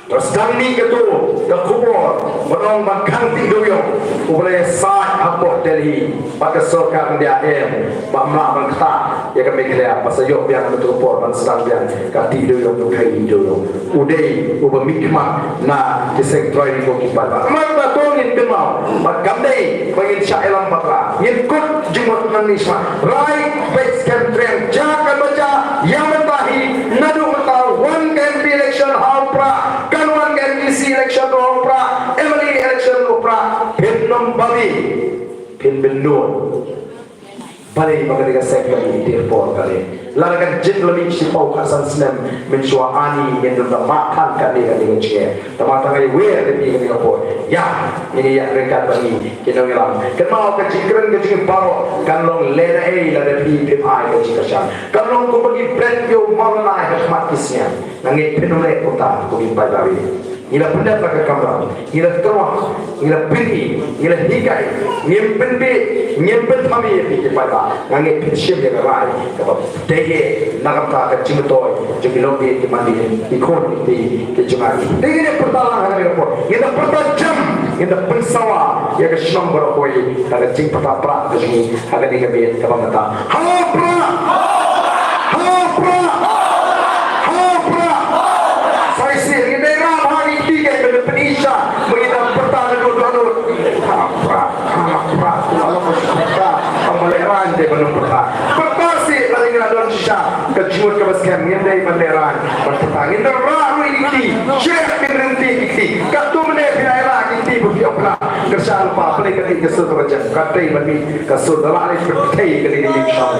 Ka sdang mih kato ka khubor ban ong ban khang tih dewiong, u ba la ïasaid hapoh Delhi bad ka sorkar India, em, ba ym lah ban ktah ïa ka Meghalaya, ba sa ïoh biang kato ka por ban sdang biang ka tih dewiong, ka khaii dewiong. U dei uba mihkhmat na ki seng trai ri ko ki paidbah. Namar kata to ngin kynmaw ba kam dei ba ngin shah ïalam bakla. Ngin kut jingmut nangne sha rai beit skhem, trei jaka ba jaka ïa mynta hi, naduh mynta wan ka M P election ha u Prah, kan wan ka M D C election ha u Prah, M L A election ha u Prah, phin ym babe, phin bynnud. Balei? Ba ka dei ka seng kaba ïeit por kane. Lada ka jin la mih shiphew khatsan snem mynshuwa ani ngin ym da mad than kane ka dei ka jingeh. Tangba tang ïa wer ïa phi kane ka por. Ïa, ngin ïa ryngkat bad ngi ki nongïalam. Kynmaw ka jingkren ka jong ngi baroh kan long lehnohei lada phi phim ai ka jingkyrshan. Kan long kumba ngi bret ïa u Maulana ha khmat ki sniang. Nga ngeit phin ym leh kumta ko ki paidbah. Ngi la pyndep la ka kamram, ngi la tyrwa, ngi la pyni, ngi la hikai, ngim pynbeit, ngim pynthame ïa phi ki paidbah. Nga ngeit phin shim ïa ka rai kaba dei, na ka bynta ka jingmyntoi jong ki longdien ki mandien, ki khun ki kti ki jong nga. Dei ngin ïa pyrta lang ha kane ka por, ngin da pyrta jem, ngin da pynsawa ïa ka shnong baroh kawei da ka jingpyrta Prah ka jong ngi ha kane ka miet kaba mynta. Ha u Prah! Ha u Prah! Ha u Prah! Sa shisien ngin da ïarap ha ki kti, ka ban pyni shisha ba ngin da pyrta naduh naduh. Ha u Prah! Ha u Prah! Kumno ka pyrta? Tang ba lehraiñ te ban ym pyrta. Pyrta shisien lada ngin la don shisha ka jingmut kaba skhem, ngim dei ban lehraiñ ban pyrta. Ngin da rah ruh ïa ki kti. Shet phin ryntih ki kti. Katto mynne phi la ïarap ki kti ba phi ïoh pyrta. Kyrshan lypa, balei ka dei ka sur kaba jem? Ka dei ban mih ka sur, da lah lei pyrthei ka dei ka ïing shong.